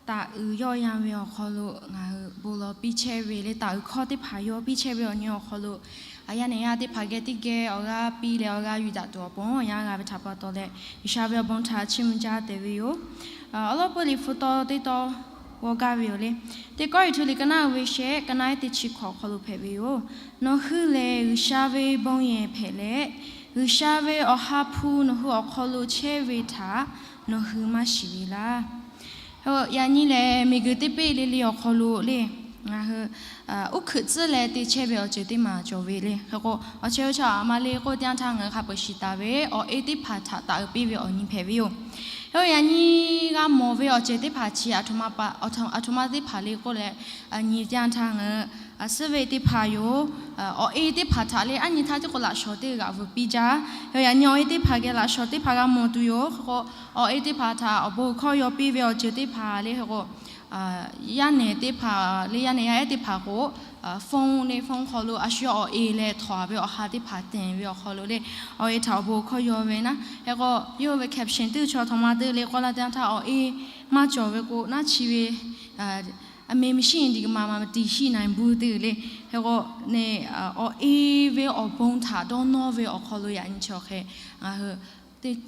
taˍ uiˍ yawˇ yan ve awˬ hk'aw lo ngaˬ hui bon lawˬ piˇ chehˇ ve le, taˍ uiˍ hkawˇ teˇ hpaˍ yawˇ piˇ chehˇ ve awˬ nyi awˬ hk'aw lo, a yaˇ nehˬ yaˇ teˇ hpaˍ geh teˇ geh awˬ g'aˇ piˇ leh awˬ g'aˇ yuˬ daꞈ tuˬ awˬ pon yaˇ g'a ve htaꞈ pa taw leh, G'uiˬsha ve awˬ bon htaꞈ chiˇ mvuh jaˇ tehꞈ ve yoˬ. Awˬ lawn peuˬ, Liꞈ hpu taw teˇ taw g'aw gaˇ ve yoˬ le. Teˇ Kawˇrenˍhtuˆ liꞈ ka naˆ uiˍ ve shehˆ, ka naˆ ehˉ teˇ chi hkawꞈ awˬ hk'aw lo hpehꞈ ve yoˬ. Nawˬ hui lehˬ G'uiˬsha ve bon yehˬ hpehꞈ leh, G'uiˬsha ve Awˬ ha hpu nawˬ hui awˬ hk'aw lo chehˇ ve htaꞈ nawˬ hui maˇ shiˍ ve laˇ. Yaꞈ nyi lehˬ, miˬguiˬ teˇ peˆ le le awˬ hk'aw lo le, ngaˬ hui uˉ hkeuꞈ tcuhˉ leh te chehˇ ve awˬ ceuˬ teˇ maˬ cawˬ ve le. Hk'e k'o, awˬ chehˇ awˬ chaw aˬ ma le k'oˆ ve teˇ yanˇ htaˇ ngaˬ hui hk'a peuˬ shiˍ taˍ ve awˬ e teˇ hpaˍ htaꞈ taˍ uiˍ piˇ ve awˬ nyi hpehꞈ ve yoˬ. Hk'e k'o, yaꞈ nyi g'a mawˬ ve awˬ ceuˬ teˇ hpaˍ chi aˬ htoꞈ ma teˇ hpaˍ le k'oˆ leh, nyi ve teˇ yanˇ htaˇ ngaˬ hui suhˉ ve teˇ hpaˍ yoˬ. Awˬ e teˇ hpaˍ htaꞈ le aˉ nyi htaˇ tiˉ k'o laꞈ shawnˍ teˇ g'aꞈ vuiˬ piˇ jaˇ. Hk'e k'o, yaꞈ nyi awˬ e teˇ hpaˍ geh laꞈ shawnˍ teˇ hpaˍ g'a mawˬ tuˬ yoˬ. Hk'e k'o, awˬ e teˇ hpaˍ htaꞈ awˬ bon hkawˇ yaw piˇ ve awˬ ceuˬ teˇ hpaˍ le. Hk'e k'o, yaˇ nehˬ teˇ hpaˍ le, yaˇ nehˬ yaˇ ehˉ teˇ hpaˍ k'o, phone le, phone hk'aw lo a shu yawˇ awˬ e leh htawnˍ ve awˬ ha teˇ hpaˍ tenˍ ve awˬ hk'aw lo le, awˬ e htaꞈ awˬ bon hkawˇ yaw ve naˉ. Hk'e k'o, yawˇ ve caption teˇ chaw htaꞈ ma te le k'oˆ laˇ teˇ yanˇ htaˇ, awˬ e maˇ cawˬ ve k'o naˉ chi ve, a meh mi shiˉ nyi diꞈ ma ma tiꞈ shiˉ na buˇ teˇ le. Hk'e k'o, awˬ e ve awˬ bon htaꞈ dawˇ nawˇ ve awˬ hk'aw lo yaꞈ nyi chi awˬ hk'e ngaˬ hui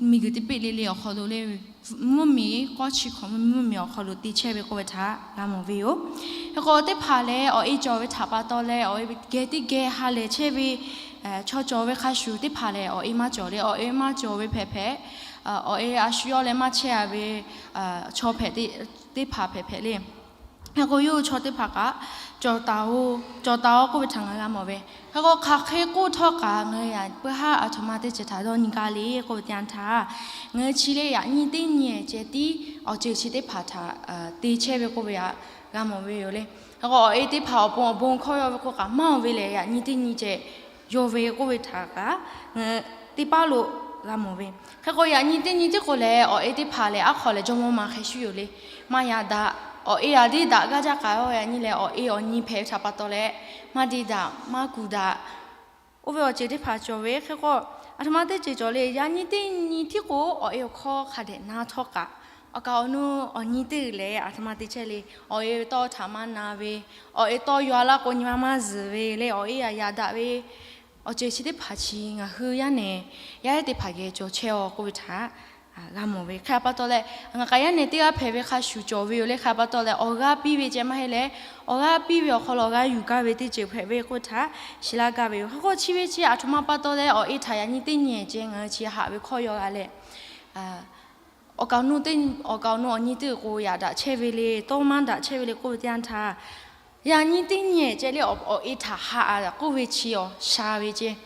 miˬguiˬ teˇ peˆ le le awˬ hk'aw lo le, mvuhˇmiˬ k'awˇ chi hkawꞈ mvuhˇmiˬ awˬ hk'aw lo te chehˇ ve k'oˆ ve htaꞈ g'a mawˬ ve yoˬ. Hk'e k'o, teˇ hpaˍ lehˬ awˬ e cawˬ ve htaꞈ pa taw leh, awˬ e geh teˇ geh ha lehˬ chehˇ ve chaw cawˬ ve hk'a shuˍ, teˇ hpaˍ lehˬ awˬ e maˇ cawˬ le. Awˬ e maˇ cawˬ ve hpehꞈ hpehꞈ, awˬ e a shu yawˇ leh maˇ chehˇ a ve chaw hpehꞈ teˇ hpaˍ hpehꞈ hpehꞈ le. Hk'e k'o, yawˇ hui chaw teˇ hpaˍ kaꞈ cawˬ taˍ-oˬ, cawˬ taˍ-oˬ k'oˆ ve htaꞈ ngaˬ g'a mawˬ ve. Hk'e k'o, hk'aˬ hk'e k'oˆ htawˇ kaꞈ ngaˬ hui yaꞈ puiˉ haˉ aˬ htoꞈ ma teˇ ceuˬ htaꞈ dawˇ nyi gaˇ le k'oˆ ve teˇ yanˇ htaˇ, ngaˬ hui chi le yaꞈ nyi teˇ nyi ceh tiˉ awˬ ceuˬ chi teˇ hpaˍ htaꞈ te chehˇ ve k'oˆ ve htaꞈ g'a mawˬ ve yoˬ le. Hk'e k'o, awˬ e teˇ hpaˍ awˬ pon awˬ bon hkawˇ yaw ve k'o kaꞈ maˇ oˬ ve lehˬ, yaꞈ nyi teˇ nyi ceh yaw ve k'oˆ ve htaꞈ kaꞈ ngaˬ hui teˇ paˉ lo g'a mawˬ ve. Hk'e k'o, yaꞈ nyi teˇ nyi tiˉ k'o lehˬ, awˬ e teˇ hpaˍ lehˬ aˉ hk'aw lehˬ jawˇmawˇ ma hk'e shuˉ yoˬ le. Maˇ yaꞈ daꞈ, awˬ e aˬ diˇ daꞈ gaˇ jaˇ k'aꞈ-oˬ. Yaꞈ nyi lehˬ, awˬ e awˬ nyi hpehꞈ ve htaꞈ pa taw leh maˇ diˇ daꞈ, maˇ kuˬ daꞈ, oˇ ve awˬ ceuˬ teˇ hpaˍ cawˬ ve. Hk'e k'o, aˬ htoꞈ ma teˇ ceuˬ cawˬ le. Yaꞈ nyi teˇ nyi tiˉ k'o awˬ e awˬ hkawˇ hk'a dehꞈ na htawˇ kaꞈ, awˬ kaˍ awˬ nu awˬ nyi teˇ g'uiˬ lehˬ aˬ htoꞈ ma te chehˇ le. Awˬ e tawˇ htaꞈ maˇ na ve, awˬ e tawˇ yaw laˇ k'o nyi ma maˇ zuhˬ ve le. Awˬ e aˬ yaꞈ daꞈ ve awˬ ceuˬ chi teˇ hpaˍ chi ngaˬ hui yaˇ nehˬ yaˇ ehˉ teˇ hpaˍ geh cawˬ chehˇ-aˬ k'oˆ ve htaꞈ g'a mawˬ ve. Hk'e pa taw leh, ngaˬ kaꞈ yaˇ nehˬ teˇ g'aˇ hpehꞈ ve hk'a shuˍ cawˬ ve yoˬ le. Hk'e pa taw leh, awˬ g'aˇ piˇ ve ceh maˇ heˆ leh, awˬ g'aˇ piˇ ve awˬ hk'aw lo awˬ g'aˇ yuˬ gaˇ ve teˇ ceuˬ hpehꞈ ve k'oˆ ve htaꞈ shiˍ laˇ gaˇ ve yoˬ. Hk'e k'o, chi ve chi aˬ htoꞈ ma pa taw leh awˬ e htaꞈ yaꞈ nyi teˇ nyi ceh ngaˬ hui chi haꞈ ve hkawˇ yaw g'a leh, awˬ kaˍ awˬ nu awˬ nyi teˇ g'uiˬ k'o yaꞈ daꞈ chehˇ ve le, tawˇ maˇ daꞈ chehˇ ve le k'oˆ ve teˇ yanˇ htaˇ, yaꞈ nyi teˇ nyi ceh le awˬ e htaꞈ haꞈ-a k'oˆ ve chi awˬ sha ve ceh.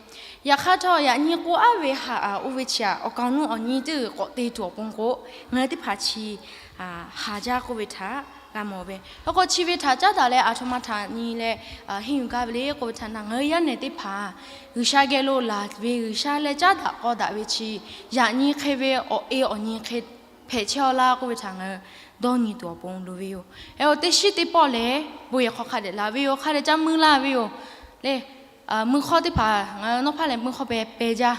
Yaꞈ hk'aˇ htawˇ, yaꞈ nyi k'o aˉ ve haꞈ-a oˇ ve chi aꞈ, awˬ kaˍ awˬ nu awˬ nyi teˇ g'uiˬ k'awꞈ te tuˬ awˬ pon k'o, ngaˬ hui teˇ hpaˍ chi haˍ jaˇ k'oˆ ve htaꞈ g'a mawˬ ve. Hk'e k'o, chi ve htaꞈ caˉ daꞈ leh aˬ htoꞈ ma htaꞈ nyi leh henˇ yuˬ gaˇ ve le k'oˆ ve htaꞈ na, ngaˬ hui yaˇ nehˬ teˇ hpaˍ G'uiˬsha geh lo laˬ ve G'uiˬsha leh caˉ daꞈ k'aw daꞈ ve chi, yaꞈ nyi hk'e ve awˬ e awˬ nyi hk'e hpehꞈ chehˇ-aw laˇ k'oˆ ve htaꞈ ngaˬ hui dawˇ nyi tuˬ awˬ pon loˍ ve yoˬ. Hk'e k'o, teˇ shiˉ teˇ pawˆ lehˬ bon yehˬ hk'aw hk'a dehꞈ laˬ ve yoˬ. Hk'a dehꞈ caˇ meuˇ laˇ ve yoˬ le. Mui hk'awˇ teˇ hpaˍ ngaˬ hui nawˉ hpaˇ lehˬ mui hk'awˇ peh peh jaˇ.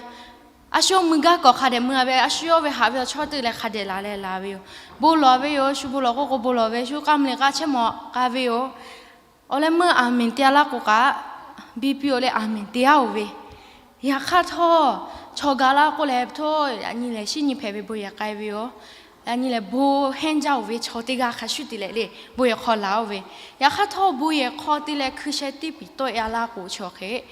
A shu mui gaˇ kawꞈ hk'a dehꞈ mui-a ve, a shu yawˇ ve haꞈ ve awˬ chawˇ teˇ lehˬ hk'a dehꞈ laˬ leh laˬ ve yoˬ. Bon lawˬ ve yoˬ. Shu bon lawˬ k'oˆ k'o bon lawˬ ve, shu k'a meuˇ leh k'a chehˇ mawˬ k'a ve yoˬ. Awˬ leh meuˇ aˬ miˍ te-a laˇ k'o kaꞈ, biˇ piˇ-oˬ leh aˬ miˍ te-a-oˬ ve. Yaꞈ hk'aˇ htawˇ, chaw gaˬ laˇ k'oˆ leh htawˇ, yaꞈ nyi lehˬ shiˉ nyi hpehꞈ ve bon yehˬ k'ai ve yoˬ. Yaꞈ nyi lehˬ bon henˇ jaˇ-oˬ ve chaw teˇ g'aˇ hk'a shuˉ te leh le, bon yehˬ hk'aw laˬ-oˬ ve. Yaꞈ hk'aˇ htawˇ, bon yehˬ hk'aw te leh hkui sheh teˇ piˍ tawˆ-e-a laˇ k'o, chaw hk'e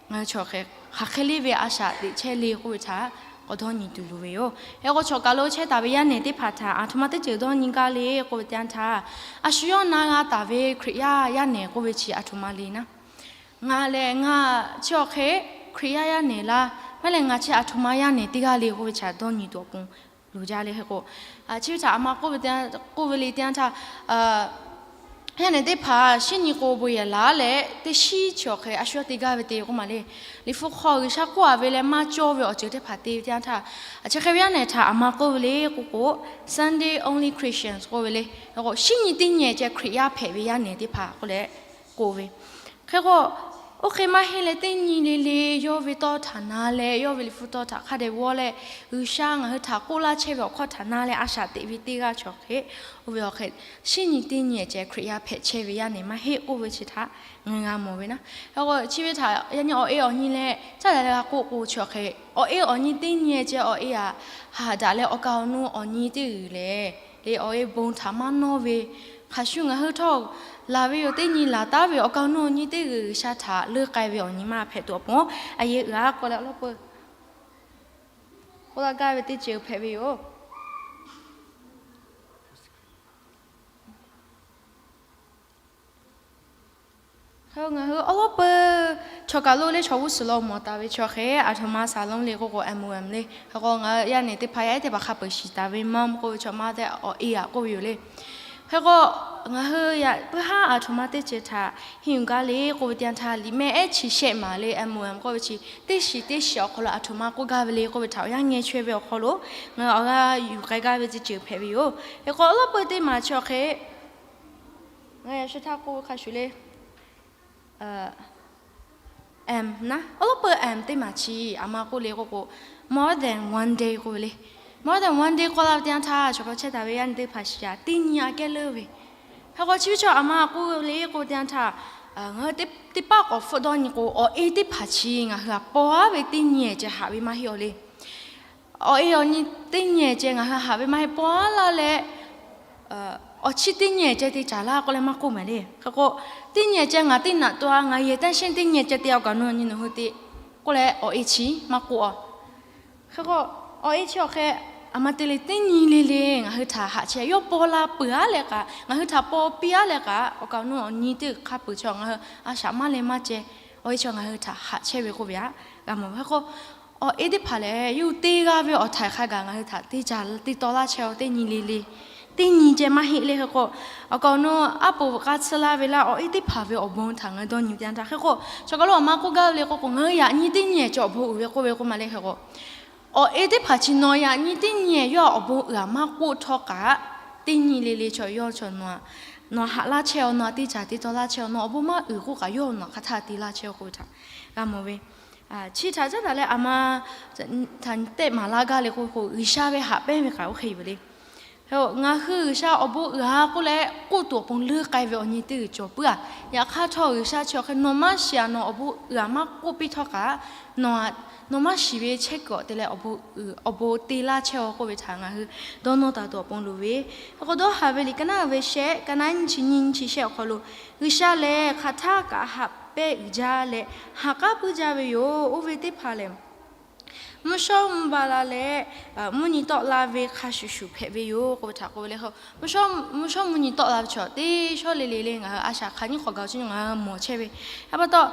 ngaˬ hui chaw hk'e hk'aˬ hk'e le ve a shaꞈ teꞈ chehˇ le k'oˆ ve htaꞈ k'awꞈ dawˇ nyi tuˬ loˍ ve yoˬ. Hk'e k'o, chaw kaˬ lo chehˇ taˍ ve yaˇ nehˬ teˇ hpaˍ htaꞈ aˬ htoꞈ ma teˇ ceuˬ dawˇ nyi gaˇ le k'oˆ ve teˇ yanˇ htaˇ, a shu yawˇ na g'a taˍ ve Hkriꞈ yaˇ yaˇ nehˬ k'oˆ ve chi aˬ htoꞈ ma le naˉ, ngaˬ lehˬ ngaˬ chi awˬ hk'e Hkriꞈ yaˇ yaˇ nehˬ laˇ, maˇ lehˬ ngaˬ chi aˬ htoꞈ ma yaˇ nehˬ teˇ g'aˇ le k'oˆ ve htaꞈ dawˇ nyi tuˬ awˬ pon loˍ jaˇ le. Hk'e k'o, chi ve htaꞈ aˬ ma k'oˆ ve teˇ yanˇ htaˇ, yaˇ nehˬ teˇ hpaˍ shiˉ nyi k'o bon yehˬ laˬ leh, teˇ shiˉ chi awˬ hk'e a shu yawˇ te gaˇ ve te k'oˆ ma le. Liꞈ hpu hk'aw G'uiˬsha k'oˆ-a ve leh maˇ cawˇ ve awˬ ceuˬ teˇ hpaˍ te ve teˇ yanˇ htaˇ, chi hk'e ve yaˇ nehˬ htaꞈ aˬ ma k'oˆ ve le k'oˆ k'o, Sunday only Christians k'oˆ ve le. Hk'e k'o, shiˉ nyi teˇ nyi ceh Hkriꞈ yaˇ hpehꞈ ve yaˇ nehˬ teˇ hpaˍ k'oˆ leh k'oˆ ve. Hk'e k'o, Oˇ hk'e maˇ heˆ leh, teˇ nyi le le yawˇ ve tawˇ htaꞈ na leh, yawˇ ve liꞈ hpu tawˇ htaꞈ hk'a dehꞈ g'awˇ leh, G'uiˬsha ngaˬ hui htaꞈ k'oˆ laˇ chehˇ ve awˬ hkawˇ htaꞈ na leh a shaꞈ teꞈ ve teˇ g'aˇ chi awˬ hk'e, oˇ ve awˬ hk'e, shinˉ nyi teˇ nyi ceh Hkriꞈ yaˇ hpehꞈ chehˇ ve yaˇ nehˬ maˇ heˆ k'oˆ ve chi htaꞈ ngaˬ g'a mawˬ ve naˉ. Hk'e k'o, chi ve htaꞈ yaꞈ nyi awˬ e awˬ nyi leh caˇ daꞈ leh g'a k'oˆ k'o chi awˬ hk'e, awˬ e awˬ nyi teˇ nyi ceh awˬ e aꞈ haꞈ daꞈ leh awˬ kaˍ awˬ nu awˬ nyi teˇ g'uiˬ lehˬ, le awˬ e bon htaꞈ maˇ nawˇ ve, hk'a shuˍ ngaˬ hui htawˇ laˬ ve yoˬ. Teˇ nyi laˬ taˍ ve awˬ kaˍ awˬ nu awˬ nyi teˇ g'uiˬ G'uiˬsha htaꞈ leuˉ k'ai ve awˬ nyi maˇ hpehꞈ tuˬ awˬ pon, a yehˬ uiˍ a k'o leh awˬ lawn peuˬ k'oˆ laˇ gaˇ ve teˇ ceuˬ hpehꞈ ve yoˬ. Hk'e ngaˬ hui awˬ lawn peuˬ chaw kaˬ lo le chaw g'uˇ suhˍ lo mawˬ taˍ ve chi awˬ hk'e, aˬ htoꞈ ma saˍ lonˉ le k'oˆ k'o, M O M le. Hk'e k'o, ngaˬ hui yaˇ nehˬ teˇ hpaˍ yaˇ ehˉ teˇ hpaˍ hk'a peuˬ shiˍ taˍ ve mawˇ k'oˆ ve chaw maˇ tehꞈ awˬ e aꞈ k'oˆ ve yoˬ le. Hk'e k'o, ngaˬ hui yaꞈ puiˉ haˉ aˬ htoꞈ ma teˇ ceuˬ htaꞈ henˇ yuˬ gaˇ le k'oˆ ve teˇ yanˇ htaˇ, liꞈ mehˆ ehˉ chi shehˆ maˍ le, M O M k'oˆ ve chi teˇ shiˍ teˇ shiˍ awˬ hk'aw lo aˬ htoꞈ ma k'oˆ gaˇ ve le k'oˆ ve htaꞈ awˬ yanˇ ngeh chaweh ve awˬ hk'aw lo ngaˬ hui awˬ g'aˇ yuˬ k'ai gaˇ ve teˇ ceuˬ hpehꞈ ve yoˬ. Hk'e k'o, awˬ lawn peuˬ teˇ maˬ chi awˬ hk'e, ngaˬ yaꞈ sheh htaˇ k'oˆ ve hk'a shuˍ le, M naˉ, awˬ lawn peuˬ M teˇ maˬ chi aˬ ma k'oˆ le k'oˆ k'o, more than one day k'oˆ ve le. More than one day k'oˆ laˇ ve teˇ yanˇ htaˇ, chaw hk'a chehˇ taˍ ve yaˇ nehˬ teˇ hpaˍ shiˍ aꞈ teˇ nyi aꞈ kehˉ leuˉ ve. Hk'e k'o, chi ve chaw aˬ ma k'oˆ le k'oˆ ve teˇ yanˇ htaˇ, ngaˬ hui teˇ paˆ k'awꞈ hpfuhˆ dawˇ nyi k'o, awˬ e teˇ hpaˍ chi ngaˬ hui aꞈ paw aˉ ve teˇ nyi ceh haꞈ ve maˇ heˆ awˬ le. Awˬ e awˬ nyi teˇ nyi ceh ngaˬ hui haꞈ ve maˇ heˆ, paw aˉ laˇ leh, awˬ chi teˇ nyi ceh te caˍ laˇ k'oˆ leh maˇ k'oˆ mehˍ le. Hk'e k'o, teˇ nyi ceh ngaˬ teˇ naꞈ to a, ngaˬ yehˬ teˇ shinˉ teˇ nyi ceh te awˬ kaˍ awˬ nu awˬ nyi nawˬ hui te k'oˆ leh awˬ e chi maˇ k'oˆ a. Hk'e k'o, awˬ e chi awˬ hk'e, aˬ ma te le teˇ nyi le le ngaˬ hui htaꞈ haꞈ chehˇ, yawˇ paw la peuˬ aˉ leh kaꞈ, ngaˬ hui htaꞈ paw piˇ aˉ leh kaꞈ, awˬ kaˍ awˬ nu awˬ nyi teˇ hk'a peuˬ chi ngaˬ hui a shaꞈ maˇ leh maˇ ceh, awˬ e chi ngaˬ hui htaꞈ haꞈ chehˇ ve k'oˆ ve aꞈ g'a mawˬ ve. Hk'e k'o, awˬ e teˇ hpaˍ lehˬ, yawˇ hui te g'a ve awˬ htaiˍ hk'a gaˬ ngaˬ hui htaꞈ te caˍ te taw laˇ chehˇ aw, teˇ nyi le le, teˇ nyi ceh maˇ heˆ le. Hk'e k'o, awˬ kaˍ awˬ nu aˉ poꞈ g'a tsuhˇ laˇ ve laˇ, awˬ e teˇ hpaˍ ve awˬ bon htaꞈ ngaˬ hui dawˇ nyi ve teˇ yanˇ htaˇ, hk'e k'o, chaw kaˬ lo aˬ ma k'oˆ gaˇ ve le k'oˆ k'o, ngaˬ hui yaꞈ nyi teˇ nyi ceh awˬ bon uiˍ ve k'oˆ ve k'oˆ ma le. Hk'e k'o, awˬ e teˇ hpaˍ chi nawˬ yaꞈ nyi teˇ nyi yawˇ awˬ bon uiˍ aꞈ maˇ k'oˆ htawˇ kaꞈ, teˇ nyi le le chaw yawˇ chaw nawˬ aꞈ, nawˬ haꞈ laˇ chehˇ aw, nawˬ aꞈ te caˍ te taw laˇ chehˇ aw, nawˬ awˬ bon maˇ uiˍ k'oˆ kaꞈ yawˇ nawˬ aꞈ hk'aˬ htaˇ te laˇ chehˇ aw k'oˆ ve htaꞈ g'a mawˬ ve. Chi htaꞈ caˉ daꞈ leh aˬ ma htaꞈ tehˆ maˍ laˇ gaˇ le k'oˆ k'o, G'uiˬsha ve haꞈ pehnˇ ve kaꞈ oˇ hk'e yoˬ le. Ngaˬ hui G'uiˬsha awˬ bon uiˍ a k'oˆ leh k'oˆ tuˬ awˬ pon leuˉ k'ai ve awˬ nyi teˇ g'uiˬ cawˬ puiˉ a. Yaꞈ hk'aˇ htawˇ, G'uiˬsha chi awˬ hk'e nawˬ maˇ shiˍ aꞈ nawˬ awˬ bon uiˍ aꞈ maˇ k'oˆ piˇ htawˇ kaꞈ, nawˬ aꞈ nawˬ maˇ shiˍ ve chehˇ kuiˬ awˬ te leh awˬ bon uiˍ awˬ bon te laˇ chehˇ aw k'oˆ ve htaꞈ ngaˬ hui dawˇ nawˇ taˍ tuˬ awˬ pon loˍ ve. Hk'e k'o, dawˇ haˍ ve liꞈ ka naˉ ve shehˆ, ka naˉ nyiˇ chi nyiˇ nyiˇ chi shehˆ awˬ hk'aw lo, G'uiˬsha lehˬ hk'aˬ htaˇ kaꞈ haꞈ pehnˇ uiˍ jaˇ leh, ha k'aˉ puiˉ jaˇ ve yoˬ. Oˇ ve teˇ hpaˍ lehˬ, mvuhˇ shawˉ mvuhˇ ba la leh mvuhˇ nyi tawˆ la ve hk'a shuˍ shuˍ hpehꞈ ve yoˬ k'oˆ ve htaꞈ k'oˆ ve le. Mvuhˇ shawˉ, mvuhˇ shawˉ mvuhˇ nyi tawˆ la ve chaw teˇ shawˉ le le le ngaˬ hui a shaꞈ hk'aˬ nyiˇ hk'awꞈ gaˬ chi ngaˬ hui mawˬ chehˇ ve. Hk'e pa taw,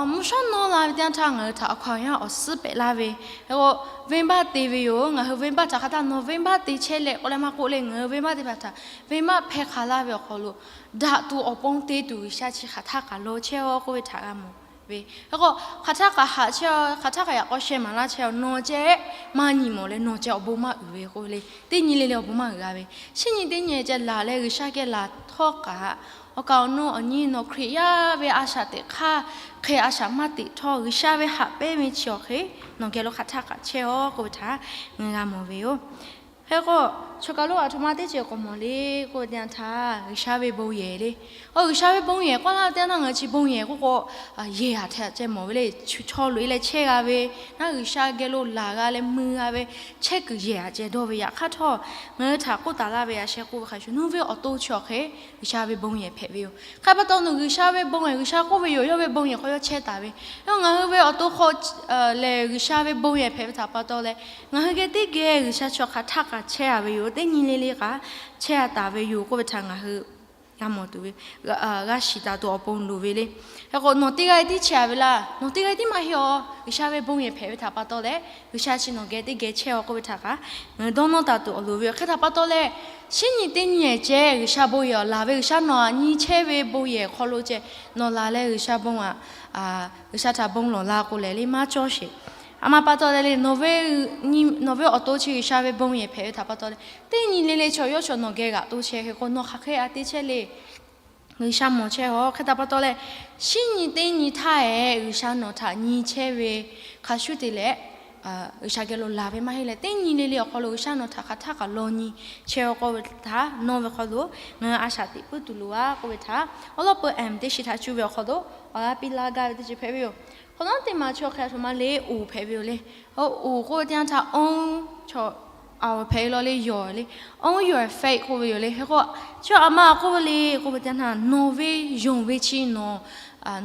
mvuhˇ shawˉ nawˇ la ve teˇ yanˇ htaˇ ngaˬ hui htaꞈ awˬ hkaw aˬ yaˇ awˬ suhˉ pehꞈ laˇ ve. Hk'e k'o, venˇ baˆ te ve yoˬ. Ngaˬ hui venˇ baˆ htaꞈ hk'aˬ htaˇ nawˬ venˇ baˆ te chehˇ leh k'oˆ leh maˇ k'oˆ le, ngaˬ hui venˇ baˆ teˇ hpaˍ htaꞈ venˇ baˆ hpehˇ hk'a laˇ ve awˬ hk'aw lo, daꞈ tuˬ awˬ pon te tuˬ G'uiˬsha chi hk'aˬ htaˇ kaꞈ law chehˇ aw k'oˆ ve htaꞈ g'a mawˬ ve. Hk'e k'o, hk'aˬ htaˇ kaꞈ haꞈ chehˇ aw, hk'aˬ htaˇ kaꞈ yaꞈ k'aw sheh maˍ laˇ chehˇ aw, nawˬ ceh maˇ nyi mawˬ leh nawˬ ceh awˬ bon maˇ uiˍ ve k'oˆ ve le. Teˇ nyi le le awˬ bon maˇ uiˍ g'a ve, shinˉ nyi teˇ nyi ceh laˬ leh G'uiˬsha geh laˬ htawˇ kaꞈ, awˬ kaˍ awˬ nu awˬ nyi nawˬ Hkriꞈ yaˇ ve a shaꞈ teꞈ hk'aˇ hk'e a shaꞈ maˇ teꞈ htawˇ, G'uiˬsha ve haꞈ pehnˇ ve chi awˬ hk'e nawˬ geh lo hk'aˬ htaˇ kaꞈ chehˇ aw k'oˆ ve htaꞈ ngaˬ g'a mawˬ ve yoˬ. Hk'e k'o, chaw kaˬ lo aˬ htoꞈ ma teˇ ceuˬ k'awꞈ mawˬ le k'oˆ ve teˇ yanˇ htaˇ, G'uiˬsha ve bon yehˬ le. Aˬ, G'uiˬsha ve bon yehˬ k'oˆ laˇ ve teˇ yanˇ htaˇ ngaˬ hui chi bon yehˬ k'oˆ k'o, yehˬ aꞈ htaꞈ ceh mawˬ ve le. Chaw loꞈ e leh chehˇ g'a ve, naˉ G'uiˬsha geh lo laˬ g'a leh mui g'a ve chehˇ kuiˬ yehˬ aꞈ ceh dawˇ ve. Yaꞈ hk'aˇ htawˇ, ngaˬ hui htaꞈ k'oˆ taˍ laˇ ve a sheh k'oˆ ve hk'a shuˍ, nawˬ ve awˬ to chi awˬ hk'e G'uiˬsha ve bon yehˬ hpehꞈ ve yoˬ. Hk'e pa taw nawˬ G'uiˬsha ve bon yehˬ, G'uiˬsha k'oˆ ve yoˬ, yawˇ ve bon yehˬ hk'aw yawˇ chehˇ taˍ ve. Yawˇ ngaˬ hui ve awˬ to hk'aw lehˬ G'uiˬsha ve bon yehˬ hpehꞈ ve htaꞈ pa taw leh, ngaˬ hui geh teˇ geh G'uiˬsha chi hk'aˬ htaˇ kaꞈ chehˇ a ve yoˬ. Teˇ nyi le le kaꞈ chehˇ a taˍ ve yoˬ k'oˆ ve htaꞈ ngaˬ hui g'a mawˬ tuˬ ve, g'a shiˍ taˍ tuˬ awˬ pon loˍ ve le. Hk'e k'o, nawˬ teˇ g'aˇ tiˉ chehˇ a ve laˇ. Nawˬ teˇ g'aˇ tiˉ maˇ heˆ aw. G'uiˬsha ve bon yehˬ hpehꞈ ve htaꞈ pa taw leh, G'uiˬsha chi nawˬ geh teˇ geh chehˇ aw k'oˆ ve htaꞈ kaꞈ ngaˬ hui dawˇ nawˇ taˍ tuˬ awˬ loˍ ve yoˬ. Hk'e htaꞈ pa taw leh, shinˉ nyi teˇ nyi ceh G'uiˬsha bon yehˬ awˬ laˬ ve, G'uiˬsha nawˬ aꞈ nyi chehˇ ve bon yehˬ hk'aw lo ceh nawˬ laˬ leh G'uiˬsha bon aꞈ, G'uiˬsha htaꞈ bon lawˬ la k'o lehˬ le maˇ cawˇ sheˍ. A ma pa taw leh le, nawˬ ve awˬ to chi G'uiˬsha ve bon yehˬ hpehꞈ ve htaꞈ pa taw leh, teˇ nyi le le chaw yawˇ chaw nawˬ geh g'aꞈ to chehˇ. Hk'e k'o, nawˬ hk'aˬ hk'e a te chehˇ le. G'uiˬsha mawˬ chehˇ-oˬ. Hk'e te pa taw leh, shinˉ nyi teˇ nyi htaˇ-ehˍ G'uiˬsha nawˬ htaꞈ nyi chehˇ ve hk'a shuˉ te leh, G'uiˬsha geh lo laˬ ve maˇ heˆ leh, teˇ nyi le le awˬ hk'aw lo G'uiˬsha nawˬ htaꞈ hk'aˬ htaˇ kaꞈ law nyi chehˇ-oˬ k'oˆ ve htaꞈ nawˇ ve hk'aw lo ngaˬ hui a shaꞈ teꞈ puiˉ tuˬ loˍ-a k'oˆ ve htaꞈ awˉ lawˉ peu eˍ teˇ shiˍ htaꞈ cuˇ ve awˬ hk'aw lo awˬ g'aˇ piˇ laˇ gaˇ ve teˇ ceuˬ hpehꞈ ve yoˬ. Hk'awꞈ nawˉ teˇ maˬ chaw hk'e a htoꞈ ma le, oˍ hpehꞈ ve yoˬ le. Oˍ k'oˆ ve teˇ yanˇ htaˇ own chaw a hpehꞈ ve law le, yoˬ le. Own your faith k'oˆ ve yoˬ le. Hk'e k'o, chi a ma k'oˆ ve le k'oˆ ve teˇ yanˇ htaˇ, nawˬ ve yonˍ ve chi nawˬ,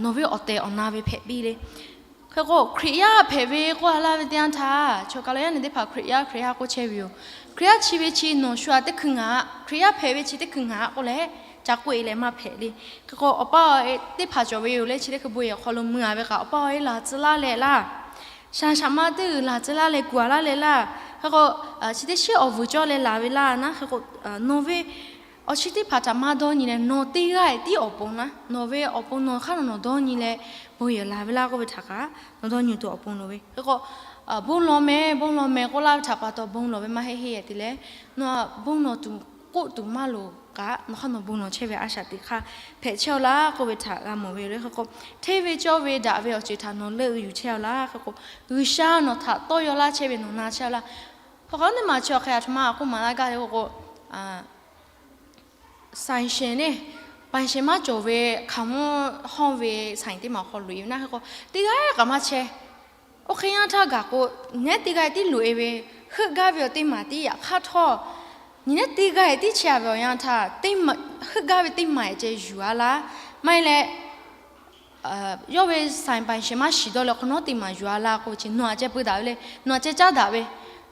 nawˬ ve awˬ tehˬ awˬ na ve hpehꞈ piˇ le. Hk'e k'o, Hkriꞈ yaˇ hpehꞈ ve k'oˆ a laˇ ve teˇ yanˇ htaˇ, chaw kaˬ lo yaˇ nehˬ teˇ hpaˍ Hkriꞈ yaˇ, Hkriꞈ yaˇ k'oˆ chehˇ ve yoˬ. Hkriꞈ yaˇ chi ve chi nawˬ shu a teˇ hkui ngaˬ, Hkriꞈ yaˇ hpehꞈ ve chi teˇ hkui ngaˬ k'oˆ leh, ca k'oˆ e leh maˇ hpehꞈ le. Hk'e k'o, awˬ pa awˬ e teˇ hpaˍ cawˬ ve yoˬ le, chi teˇ hkui bon yehˬ hk'aw lo mui a ve kaꞈ, awˬ pa awˬ e laˬ tcuh laˇ leh laˇ. Shaˍ shaꞈ ma teˇ g'uiˬ laˬ tcuh laˇ leh kuˬ a laˇ leh laˇ. Hk'e k'o, chi teˇ shiˉ awˬ vuiˬ cawˇ leh laˬ ve laˇ na. Hk'e k'o, nawˬ ve awˬ chi teˇ hpaˍ htaꞈ maˇ dawˇ nyi leh, nawˬ teˇ g'aˇ tiˉ awˬ pon na, nawˬ ve awˬ pon nawˬ hk'aˇ nawˬ nawˬ dawˇ nyi leh bon yehˬ laˬ ve laˇ k'oˆ ve htaꞈ kaꞈ nawˬ dawˇ nyi tuˬ awˬ pon loˍ ve. Hk'e k'o, bon lawˬ mehˍ, bon lawˬ mehˍ k'oˆ laˇ ve htaꞈ pa taw bon lawˬ ve maˇ heˆ, heˆ e te leh, nawˬ bon lawˬ tuˬ k'oˆ tuˬ maˇ loˍ kaꞈ, nawˬ hk'aˇ nawˬ bon lawˬ chehˇ ve a shaꞈ teꞈ hk'aˇ hpehꞈ chehˇ-aw laˇ k'oˆ ve htaꞈ g'a mawˬ ve yoˬ le. Hk'e k'o, hteˇ ve cawˇ ve daꞈ ve awˬ ceuˬ htaꞈ nawˬ leuˆ yuˬ chehˇ-aw laˇ. Hk'e k'o, G'uiˬsha nawˬ htaꞈ tawˇ yaw laˇ chehˇ ve nawˬ na chehˇ-aw laˇ. Hk'e k'o, a teˇ maˬ chi awˬ hk'e a htoꞈ ma k'oˆ maˍ laˇ gaˇ le k'o k'o, ဆိုင်ရှင် le, ပိုင်ရှင် maˇ cawˬ ve hkaoˍmonˇ hawˇ ve ဆိုင် teˇ maˬ awˬ hk'aw loꞈ e ve naˇ. Hk'e k'o, teˇ g'aˇ kaꞈ maˇ chehˇ. Oˇ hk'e yanˇ htaˇ gaˬ k'o, nehˉ teˇ g'aˇ tiˉ loꞈ e ve, heuˆ gaˇ ve awˬ teˇ maˬ tiˉ yaꞈ hk'aˇ htawˇ, nyi nehˉ teˇ g'aˇ tiˉ chehˇ a ve awˬ yanˇ htaˇ, heuˆ gaˇ ve teˇ maˬ ceh yuˬ a laˇ. Maˇ heˆ leh, yawˇ ve ဆိုင်ပိုင်ရှင် maˇ shiˍ dawˇ leh hk'awꞈ nawˉ teˇ maˬ yuˬ a laˇ k'oˆ ve chi nawˬ aꞈ ceh peu daꞈ ve le. Nawˬ aꞈ ceh caˉ daꞈ ve,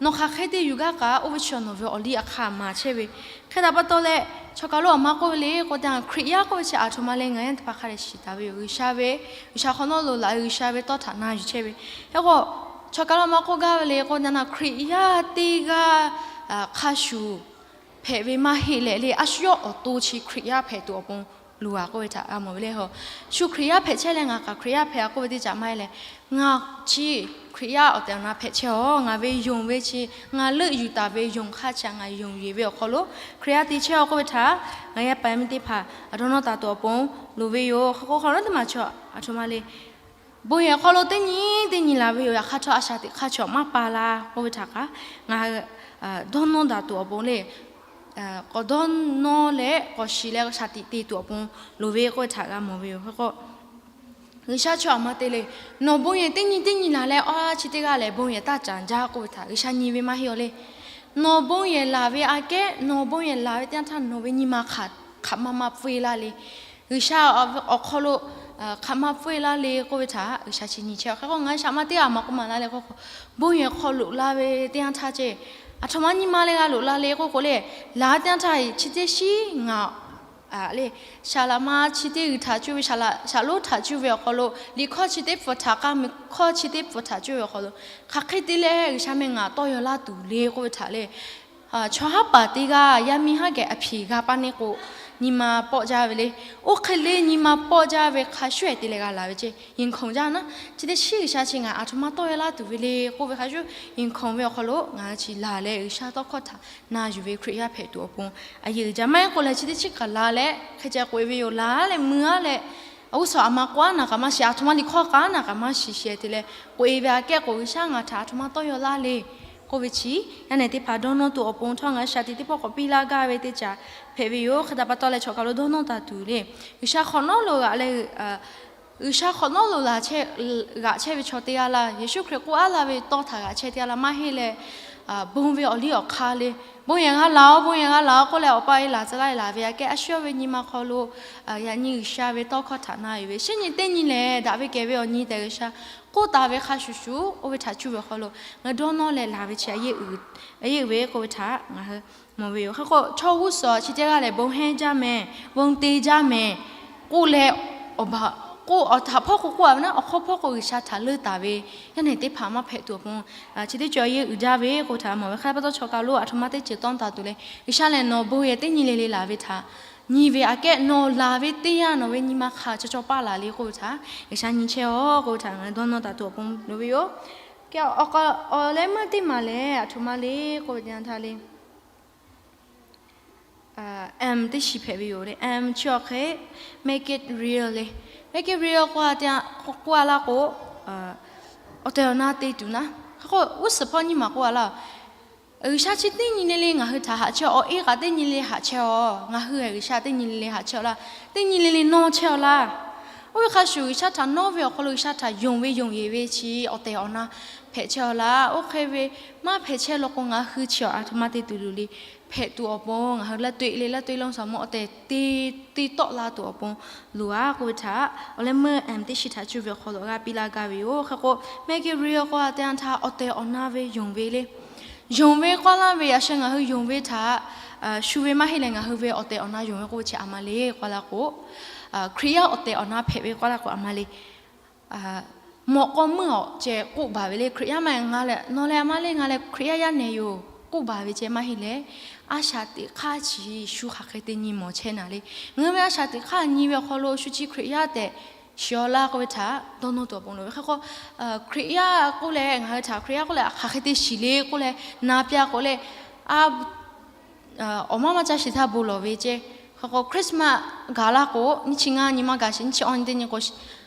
nawˬ hk'aˬ hk'e te yuˬ gaˇ kaꞈ, oˇ ve chi nawˬ ve awˬ liˇ awˬ hk'aˇ maˍ chehˇ ve. Hk'e te pa taw leh, chaw kaˬ lo awˬ ma k'oˆ ve le k'o, Hkriꞈ yaˇ k'oˆ ve chi a htoꞈ ma le, ngaˬ yaˇ teˇ hpaˍ hk'a dehꞈ shiˍ taˍ ve yoˬ. G'uiˬsha ve, G'uiˬsha hk'awꞈ nawˉ lo laˬ ve G'uiˬsha ve tawˇ htaꞈ na yuˬ chehˇ ve. Hk'e k'o, chaw kaˬ lo awˬ ma k'oˆ gaˇ ve le k'o, na na Hkriꞈ yaˇ teˇ g'aˇ hk'a shuˍ hpehꞈ ve maˇ heˆ leh le, a shu yawˇ awˬ to chi Hkriꞈ yaˇ hpehꞈ tuˬ awˬ pon loˬ a k'oˆ ve htaꞈ g'a mawˬ ve le. Shu Hkriꞈ yaˇ hpehꞈ chehˇ leh ngaˬ kaꞈ Hkriꞈ yaˇ hpehꞈ a k'oˆ ve teˇ caꞈ maˇ heˆ leh, ngaˬ chi Hkriꞈ yaˇ awˬ tehˬ awˬ na hpehꞈ chehˇ-aw. Ngaˬ ve yonˍ ve chi, ngaˬ leuˆ yuˬ taˍ ve yonˍ hk'aˇ chi ngaˬ yonˍ yeˬ ve awˬ hk'aw lo Hkriꞈ yaˇ te chehˇ-aw k'oˆ ve htaꞈ ngaˬ yaˇ paˍ yaˇ miˇ teˇ hpaˍ a dawˇ nawˇ taˍ tuˬ awˬ pon loˍ ve yoˬ. Hk'e k'o, hk'awꞈ nawˉ teˇ maˬ chaw a htoꞈ ma le, bon yehˬ hk'aw lo teˇ nyi teˇ nyi laˬ ve yoˬ. Yaꞈ hk'aˇ htawˇ a shaꞈ teꞈ hk'aˇ chaw maˇ pa la k'oˆ ve htaꞈ kaꞈ ngaˬ dawˇ nawˇ taˍ tuˬ awˬ pon le. K'awꞈ dawˇ nawˇ leh k'awꞈ shiˍ leh shaꞈ tiꞈ te tuˬ awˬ pon loˍ ve k'oˆ ve htaꞈ g'a mawˬ ve yoˬ. Hk'e k'o, G'uiˬsha chaw aꞈ ma te le, nawˬ bon yehˬ teˇ nyi teˇ nyi laˬ leh, a chi teˇ g'aˇ lehˬ bon yehˬ taˇ caˍ jaˇ k'oˆ ve htaꞈ G'uiˬsha nyi ve maˇ heˆ-aw le. Nawˬ bon yehˬ laˬ ve aꞈ kehˉ, nawˬ bon yehˬ laˬ ve teˇ yanˇ htaˇ nawˬ ve nyi ma hk'aˬ hk'aˬ ma ma pfuhˇ e laˇ le. G'uiˬsha awˬ hk'aw lo hk'aˬ ma pfuhˇ e laˇ le k'oˆ ve htaꞈ G'uiˬsha chi nyi chehˇ-aw. Hk'e k'o, ngaˬ hui shaꞈ ma teˇ g'aˇ maˇ k'oˆ maˍ laˇ leh k'o, bon yehˬ hk'aw loꞈ la ve teˇ yanˇ htaˇ ceh, a htoꞈ ma nyi ma leh g'a loꞈ la le k'oˆ k'o le, laˬ teˇ yanˇ htaˇ chi teˇ shiˉ ngaˬ le, shaˍ laꞈ ma chi teˇ g'uiˬ htaꞈ cuˇ ve, shaˍ lonˉ htaꞈ cuˇ ve awˬ hk'aw lo liꞈ hkawˇ chi teˇ pfuhˍ htaꞈ k'aˇ, meuꞈ hkawˇ chi teˇ pfuhˍ htaꞈ cuˇ ve awˬ hk'aw lo, hk'aˬ hk'e te leh G'uiˬsha meh ngaˬ tawˇ yaw laˇ tuˬ le k'oˆ ve htaꞈ le, chaw haˉ paˍ teˇ g'aˇ yaˇ miˇ haˉ geh a hpiˍ g'a paˇ neˇ k'o, nyi ma pawˆ jaˇ ve le. Oˇ hk'e le nyi ma pawˆ jaˇ ve hk'a shuˉ-ehˍ te leh g'a laˬ ve ceh, ရင်ခုန် jaˇ naˉ. Chi teˇ shiˉ G'uiˬsha chi ngaˬ a htoꞈ ma tawˇ yaw laˇ tuˬ ve le k'oˆ ve hk'a shuˉ ရင်ခုန် ve awˬ hk'aw lo ngaˬ hui chi laˬ leh G'uiˬsha tawˇ hkawˇ htaꞈ na yuˬ ve Hkriꞈ yaˇ hpehꞈ tuˬ awˬ pon a yeˬ uiˍ jaˇ. Maˇ heˆ k'o leh chi teˇ chiˉ kaꞈ laˬ leh hk'e ceh k'oꞈ e ve yoˬ. Laˬ leh mui aˉ leh, g'uˇ suhˍ aˬ ma k'oˆ aˉ naˬ kaꞈ maˇ shiˍ, a htoꞈ ma liꞈ hkawˇ k'aˉ naˬ kaꞈ maˇ shiˍ shiˍ te leh k'oꞈ e ve aꞈ kehˉ k'o, G'uiˬsha ngaˬ htaꞈ a htoꞈ ma tawˇ yaw laˇ le k'oˆ ve chi, yaˇ nehˬ teˇ hpaˍ dawˇ nawˇ tuˬ awˬ pon htawˇ ngaˬ hui shaꞈ tiꞈ teˇ pawˆ k'awꞈ piˇ laˇ gaˇ ve teˇ caꞈ hpehꞈ ve yoˬ. Hk'e te pa taw leh chaw kaˬ lo dawˇ nawˇ taˍ tuˬ le, G'uiˬsha hk'awꞈ nawˉ lo g'aꞈ leh G'uiˬsha hk'awꞈ nawˉ lo laˬ chehˇ, g'aꞈ chehˇ ve chaw teˇ g'aˇ laˇ, Yeˍsuˆ Hkriꞈ k'oˆ aˉ la ve tawˇ htaꞈ g'aꞈ chehˇ teˇ g'aˇ laˇ maˇ heˆ leh, bon ve awˬ liˇ awˬ hk'aˇ le, bon yehˬ g'a laˬ-oꞈ, bon yehˬ g'a laˬ-oꞈ k'oˆ leh awˬ pa e laˬ tcuh laˇ e laˬ ve aꞈ kehˉ a shu yawˇ ve nyi ma hk'aw lo yaꞈ nyi G'uiˬsha ve tawˇ hkawˇ htaꞈ na yuˬ ve, shinˉ nyi teˇ nyi lehˬ daꞈ ve kehˬ ve awˬ nyi tehꞈ G'uiˬsha k'oˆ taˍ ve hk'a shuˍ shuˍ, oˇ ve htaꞈ cuˇ ve awˬ hk'aw lo ngaˬ hui dawˇ nawˇ leh laˬ ve chi a yeˆ uiˍ ve k'oˆ ve htaꞈ ngaˬ hui mawˬ ve yoˬ. Hk'e k'o, chaw g'uˇ suhˍ chi teˇ g'aˇ lehˬ bon hehnˇ jaˇ mehˍ, bon te jaˇ mehˍ k'oˆ leh, awˬ baˬ k'oˆ, awˬ htaꞈ hpawˇ k'o k'oˆ a ve naˉ, awˬ hk'aw hpawˇ k'o G'uiˬsha htaꞈ leuˇ taˍ ve yaˇ nehˬ teˇ hpaˍ maˇ hpehꞈ tuˬ awˬ pon chi teˇ ceuˬ a yeˆ uiˍ jaˇ ve k'oˆ ve htaꞈ mawˬ ve. Hk'e te pa taw chaw kaˬ lo a htoꞈ ma teˇ ceuˬ tawˇ taˍ tuˬ le, G'uiˬsha lehˬ nawˬ bon yehˬ teˇ nyi le le laˬ ve htaꞈ nyi ve aꞈ kehˉ nawˬ laˬ ve teˇ yanˇ nawˬ ve nyi ma hk'aˬ chaw chaw paˇ laˬ le k'oˆ ve htaꞈ G'uiˬsha nyi chehˇ-oꞈ k'oˆ ve htaꞈ ngaˬ hui dawˇ nawˇ taˍ tuˬ awˬ pon loˍ ve yoˬ. Awˬ leh meuˇ teˇ maˬ lehˬ a htoꞈ ma le k'oˆ ve teˇ yanˇ htaˇ le M teˇ shiˍ hpehꞈ ve yoˬ le. M chi awˬ hk'e make it real le. Make it real k'oˆ a laˇ k'o, awˬ tehˬ awˬ na te tuˬ naˉ. Hk'e k'o, uˉ suhˍ hpawˇ nyiˇ maˬ k'oˆ a laˇ, G'uiˬsha chi teˇ nyi le le ngaˬ hui htaꞈ haꞈ chehˇ, awˬ e kaꞈ teˇ nyi le haꞈ chehˇ-aw. Ngaˬ hui G'uiˬsha teˇ nyi le le haꞈ chehˇ-aw laˇ, teˇ nyi le le nawˇ chehˇ-aw laˇ. Oˇ ve hk'a shuˍ G'uiˬsha htaꞈ nawˇ ve awˬ hk'aw lo G'uiˬsha htaꞈ yonˍ ve yonˍ yeˬ ve chi awˬ tehˬ awˬ na hpehꞈ chehˇ-aw laˇ. Oˇ hk'e ve maˇ hpehꞈ chehˇ law k'o, ngaˬ hui chi awˬ a htoꞈ ma te tuˬ loˬ le. Hpehꞈ tuˬ awˬ pon ngaˬ hui laˇ toˆ le, laˇ toˆ le law shaˍ mawˇ awˬ tehˬ te, te tawˆ la tuˬ awˬ pon loˬ-a k'oˆ ve htaꞈ awˬ leh meuˇ M teˇ shiˍ htaꞈ cuˇ ve awˬ hk'aw lo g'a piˇ laˇ gaˇ ve yoˬ. Hk'e k'o, make it real k'oˆ a laˇ teˇ yanˇ htaˇ awˬ tehˬ awˬ na ve yonˍ ve le. Yonˍ ve k'oˆ laˇ ve yaꞈ sheh ngaˬ hui yonˍ ve htaꞈ shu ve maˇ heˆ leh, ngaˬ hui ve awˬ tehˬ awˬ na yonˍ ve k'oˆ ve chi a ma le k'oˆ laˇ k'o, Hkriꞈ yaˇ awˬ tehˬ awˬ na hpehꞈ ve k'oˆ laˇ k'o a ma le. Mawꞈ k'aw meuˇ awˬ ceh k'oˆ baˬ ve le. Hkriꞈ yaˇ maˇ heˆ, ngaˬ lehˬ nawˬ leh a ma le, ngaˬ lehˬ Hkriꞈ yaˇ yaˇ nehˬ yoˬ k'oˆ baˬ ve ceh maˇ heˆ leh, a shaꞈ teꞈ hk'aˇ chi shu hk'aˬ hk'e te nyi mawˬ chehˇ naˍ le. Ngaˬ hui ve a shaꞈ teꞈ hk'aˇ nyi ve awˬ hk'aw lo shu chi Hkriꞈ yaˇ tehꞈ shiˍ-aw laˇ k'oˆ ve htaꞈ dawˇ nawˇ tuˬ awˬ pon loˬ ve. Hk'e k'o, Hkriꞈ yaˇ k'oˆ leh ngaˬ hui htaꞈ Hkriꞈ yaˇ k'oˆ leh hk'aˬ hk'e te shiˍ le k'oˆ leh na piˇ k'oˆ leh, a awˬ maˇ maˇ caˇ shiˍ htaˇ bon lawˬ ve ceh. Hk'e k'o Christmas gaˬ laˇ k'o, nyiˇ chi ngaˇ nyi maˇ gaˬ sheˍ, nyiˇ chi awˇ nyi teˇ nyi k'o,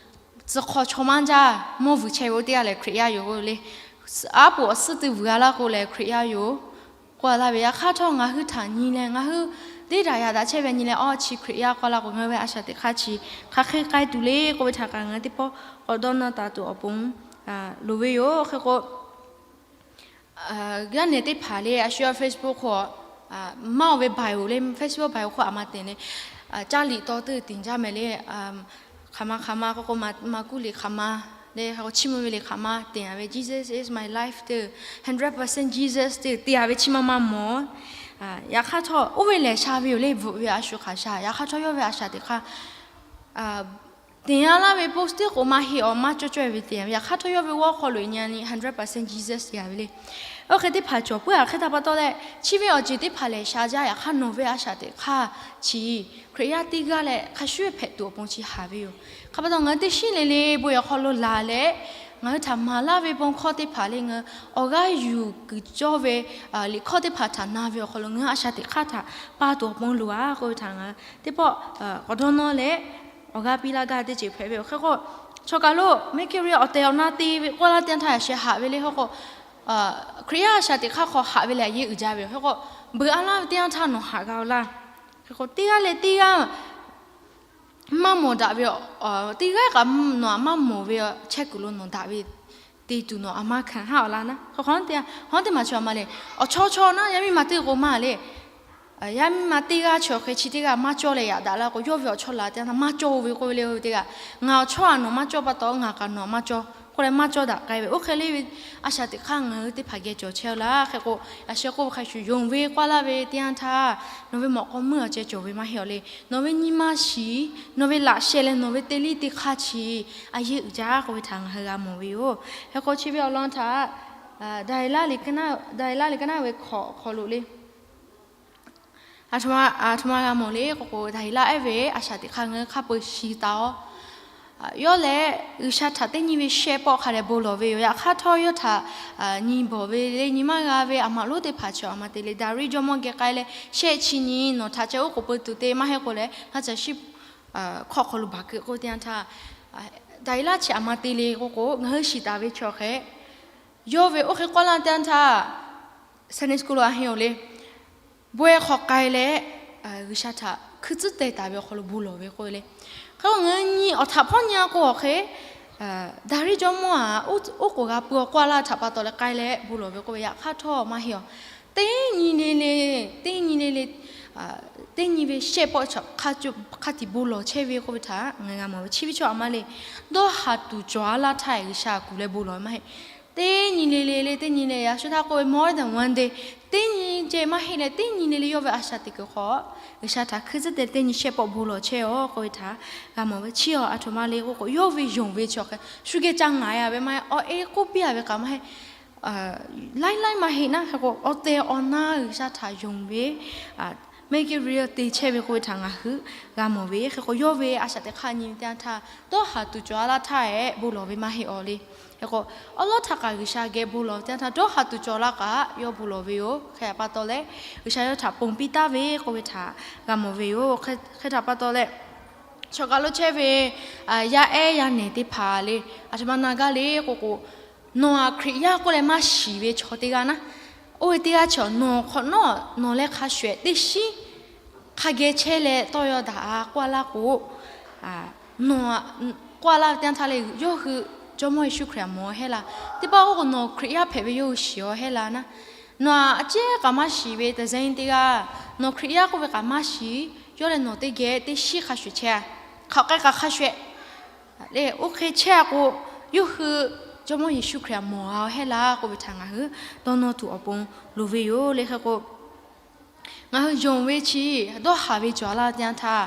tcuh hk'aw chaw maˇ jaˇ mawˇ vuiˬ chehˇ ve oˇ teˇ g'aˇ lehˬ Hkriꞈ yaˇ yoˬ le. Aˉ poꞈ awˬ suhˉ teˇ vuiˬ g'a laˇ k'o lehˬ Hkriꞈ yaˇ yoˬ k'oˆ laˇ ve. Yaꞈ hk'aˇ htawˇ ngaˬ hui htaꞈ nyi leh ngaˬ hui teˇ daꞈ yaꞈ daꞈ chehˇ ve nyi leh, awˇ chi Hkriꞈ yaˇ k'oˆ laˇ k'o, ngaˬ hui ve a shaꞈ teꞈ hk'aˇ chi hk'aˬ hk'e k'ai tuˬ le k'oˆ ve htaꞈ kaꞈ ngaˬ hui teˇ pawˆ k'awꞈ dawˇ nawˇ taˍ tuˬ awˬ pon loˍ ve yoˬ. Hk'e k'o, yaˇ nehˬ teˇ hpaˍ le a shu yawˇ Facebook hk'oˆ maˇ oˬ ve baiˬ oˬ le, Facebook baiˬ oˬ hk'oˆ a ma teꞈ le, caˇ liꞈ taw teˇ teꞈ jaˇ mehˍ le. Hk'aˬ ma hk'aˬ ma k'oˆ k'o, maˍ kuˇ liꞈ hk'aˬ ma le, hk'e k'o chiˇ mvuh ve liꞈ hk'aˬ ma teꞈ a ve Jesus is my life teˇ, hundred percent Jesus teˇ teꞈ a ve chiˇ maˇ maˇ mawˬ. Yaꞈ hk'aˇ htawˇ oˇ ve lehˬ sha ve yoˬ le, bvuhꞈ ve a shu hk'aˬ sha. Yaꞈ hk'aˇ htawˇ yawˇ ve a shaꞈ teꞈ hk'aˇ teꞈ a laˇ ve post teˇ k'o maˇ heˆ, awˬ maˇ cawˇ cawˇ ve teꞈ a ve. Yaꞈ hk'aˇ htawˇ yawˇ ve g'awˇ hk'aw lo nyi a ni hundred percent Jesus teˇ a ve le. Oˇ hk'e teˇ hpaˍ cawˬ puiˉ a hk'e htaꞈ pa taw leh, chi ve awˬ ceuˬ teˇ hpaˍ lehˬ sha jaˇ. Yaꞈ hk'aˇ nawˬ ve a shaꞈ teꞈ hk'aˇ chi Hkriꞈ yaˇ teˇ g'aˇ leh hk'a shuˍ hpehꞈ tuˬ awˬ pon chi haˍ ve yoˬ. Hk'aˬ pa taw ngaˬ hui teˇ shiˉ le le bon yehˬ hk'aw lo laˬ leh, ngaˬ hui htaꞈ maˍ laˇ ve bon hkawˇ teˇ hpaˍ le, ngaˬ hui awˬ g'aˇ yuˬ kuiˬ cawˇ ve liꞈ hkawˇ teˇ hpaˍ htaꞈ na ve awˬ hk'aw lo ngaˬ hui a shaꞈ teꞈ hk'aˇ htaꞈ pa tuˬ awˬ pon loˬ a k'oˆ ve htaꞈ ngaˬ hui teˇ pawˆ k'awꞈ dawˇ nawˇ leh awˬ g'aˇ piˇ laˇ gaˇ teˇ ceuˬ hpehꞈ ve yoˬ. Hk'e k'o, chaw kaˬ lo make it real awˬ tehˬ awˬ na te ve k'oˆ laˇ teˇ yanˇ htaˇ yaꞈ sheh haꞈ ve le. Hk'e k'o, Hkriꞈ yaˇ a shaꞈ teꞈ hk'aˇ hk'aw haꞈ ve lehˬ a yeˇ uiˍ jaˇ ve yoˬ. Hk'e k'o, beuꞈ a laˇ ve teˇ yanˇ htaˇ nawˬ haꞈ g'a-o laˇ. Hk'e k'o teˇ g'aˇ leh teˇ g'aˇ maˇ mawˬ daꞈ ve, teˇ g'aˇ kaꞈ nawˬ aꞈ maˇ mawˬ ve chehˇ kuiˬ lo nawˬ daꞈ ve te tuˬ nawˬ aꞈ maˇ hkanˍ haˉ-aw laˇ naˉ. Hk'e k'o, hawˉ teˇ maˬ chaw ma le, awˬ chawˇ chaw naˉ yaˇ miˇ ma teˇ k'o maˇ le, yaˇ miˇ ma teˇ g'aˇ chi awˬ hk'e chi teˇ g'aˇ maˇ cawˇ leh yaꞈ daꞈ la k'o, yawˇ ve awˬ chawˇ laˬ teˇ yanˇ htaˇ maˇ cawˇ-o ve k'oˆ ve le. Oˇ ve teˇ g'aˇ ngaˬ awˬ chawˇ aꞈ nawˬ maˇ cawˇ pa taw, ngaˬ kaꞈ nawˬ aꞈ maˇ cawˇ k'oˆ leh maˇ cawˇ daꞈ k'ai ve. Oˇ hk'e le ve a shaꞈ teꞈ hk'aˇ ngaˬ hui teˇ hpaˍ geh cawˬ chehˇ-aw laˇ. Hk'e k'o, yaꞈ sheh k'oˆ ve hk'a shuˍ yonˍ ve k'oˆ laˇ ve teˇ yanˇ htaˇ, nawˬ ve mawꞈ k'aw meuˇ awˬ ceh cawˬ ve maˇ heˆ-aw le. Nawˬ ve nyi ma shiˍ, nawˬ ve laꞈ sheh leh nawˬ ve teˇ liˇ teˇ hk'aˇ chi a yeˇ uiˍ jaˇ k'oˆ ve htaꞈ ngaˬ hui g'a mawˬ ve yoˬ. Hk'e k'o, chi ve awˬ lawn htaꞈ Daˍyeˍlaˆ liꞈ ka naˉ ve hk'aw lo le, aˬ htoꞈ ma g'a mawˬ le k'oˆ k'o, Daˍyeˍlaˆ ehˉ ve a shaꞈ teꞈ hk'aˇ ngaˬ hui hk'a peu shiˍ taˍ-aw. Yawˇ lehˬ G'uiˬsha htaꞈ teˇ nyi ve shehˆ pawˆ hk'a dehꞈ bon lawˬ ve yoˬ. Yaꞈ hk'aˇ htawˇ yawˇ htaꞈ nyi bawˬ ve le nyi maˇ g'a ve aˬ maꞈ lonˉ teˇ hpaˍ chi aˬ ma te le, Daˍriˆ jawˇmawˇ geh k'ai leh, shehˆ chi nyi nawˬ htaꞈ ceh oˉ k'oˍ pui tuˬ te maˇ heˆ k'o leh, ngaˬ caˬ shiˉ hkawˇ hk'aw lo baˬ keu k'oˆ teˇ yanˇ htaˇ, Daˍyeˍlaˆ chi aˬ ma te le k'oˆ k'o, ngaˬ hui shiˍ taˍ ve chi awˬ hk'e, yawˇ ve oˇ hk'e k'oˆ laˇ teˇ yanˇ htaˇ, Sunday school lo a heˆ-oˬ le, bawehˇ hk'aw k'ai leh, G'uiˬsha htaꞈ hkui tcuhˉ teh taˍ ve awˬ hk'aw lo bon lawˬ ve k'oˆ ve le. Hk'e k'o, ngaˬ hui nyi awˬ htaꞈ hpawˇ nyi-a k'o awˬ hk'e, Daˍriˆ jawˇmawˇ aˬ oˉ k'oˍ g'a pui-aw k'oˆ laˇ htaꞈ pa taw leh k'ai leh bon lawˬ ve k'oˆ ve. Yaꞈ hk'aˇ htawˇ maˇ heˆ-aw. Teˇ nyi le le, teˇ nyi le le, teˇ nyi ve shehˆ pawˆ chi hk'a tiꞈ bon lawˬ chehˇ ve k'oˆ ve htaꞈ ngaˬ g'a mawˬ ve. Chi ve chaw aˬ ma le, dawˇ haˍ tuˬ cawˬ-a laˇ htaˇ G'uiˬsha kuˬ leh bon lawˬ ve maˇ heˆ. Teˇ nyi le le le, teˇ nyi le yaꞈ shu htaˇ k'oˆ ve more than one day, teˇ nyi ceh maˇ heˆ leh teˇ nyi le le yawˇ ve a shaꞈ teꞈ kuiˬ hk'aw, G'uiˬsha htaꞈ hkui tcuhˉ teh teˇ nyi shehˆ pawˆ bon lawˬ chehˇ-aw k'oˆ ve htaꞈ g'a mawˬ ve. Chi-aˬ, aˬ htoꞈ ma le k'oˆ k'o, yawˇ ve yonˍ ve chi awˬ hk'e shu geh ca ngaˍ-a ve maˇ heˆ. Awˬ e k'oˆ piˇ-a ve kaꞈ maˇ heˆ. Laiˉ laiˉ maˇ heˆ naˉ. Hk'e k'o, awˬ tehˬ awˬ na G'uiˬsha htaꞈ yonˍ ve, make it real te chehˇ ve k'oˆ ve htaꞈ ngaˬ hui g'a mawˬ ve. Hk'e k'o, yawˇ ve a shaꞈ teꞈ hk'aˇ nyi ve teˇ yanˇ htaˇ, dawˇ haˍ tuˬ cawˬ-a laˇ htaˇ-ehˉ bon lawˬ ve maˇ heˆ-aw le. Hk'e k'o, awˉ lawˉ htaˇ kaꞈ G'uiˬsha geh bon lawˬ ve teˇ yanˇ htaˇ, dawˇ haˍ tuˬ cawˬ laˇ kaꞈ yawˇ bon lawˬ ve yoˬ. Hk'e htaꞈ pa taw leh, G'uiˬsha yawˇ htaꞈ ponˬ piˇ taˍ ve k'oˆ ve htaꞈ g'a mawˬ ve yoˬ. Hk'e htaꞈ pa taw leh, chaw kaˬ lo chehˇ ve yaˇ ehˉ yaˇ nehˬ teˇ hpaˍ le, aˬ htoꞈ ma na gaˇ le k'oˆ k'o, nawˬ aꞈ Hkriꞈ yaˇ k'oˆ leh maˇ shiˍ ve chaw teˇ g'aˇ naˉ, oˇ ve teˇ g'aˇ chaw nawˬ hk'awꞈ nawˉ nawˬ leh hk'a shuˍ ehˍ teˇ shiˉ hk'a geh chehˇ leh tawˇ yaw daꞈ a k'oˆ a laˇ k'o, nawˬ k'oˆ a laˇ ve teˇ yanˇ htaˇ le, yawˇ hui Jawˇmawˇ Yeˍsuˆ Hkriꞈ aꞈ mawˬ a hehˉ la. Teˇ pawˆ k'oˆ k'o, nawˬ Hkriꞈ yaˇ hpehꞈ ve yawˇ hui shiˍ a hehˉ la naˉ, nawˬ aꞈ a ciˉ kaꞈ maˇ shiˍ ve teˇ zeˇ teˇ g'aˇ, nawˬ Hkriꞈ yaˇ k'oˆ ve kaꞈ maˇ shiˍ, yawˇ leh nawˬ teˇ geh teˇ shiˉ hk'a shuˍ chehˇ a, hk'aˬ k'ai kaꞈ hk'a shuˍ ehˍ le, oˇ hk'e chehˇ a k'o, yawˇ hui Jawˇmawˇ Yeˍsuˆ Hkriꞈ aꞈ mawˬ a hehˉ la k'oˆ ve htaꞈ ngaˬ hui dawˇ nawˇ tuˬ awˬ pon loˍ ve yoˬ le. Hk'e k'o, ngaˬ hui yonˍ ve chi dawˇ haˍ ve cawˬ laˇ teˇ yanˇ htaˇ,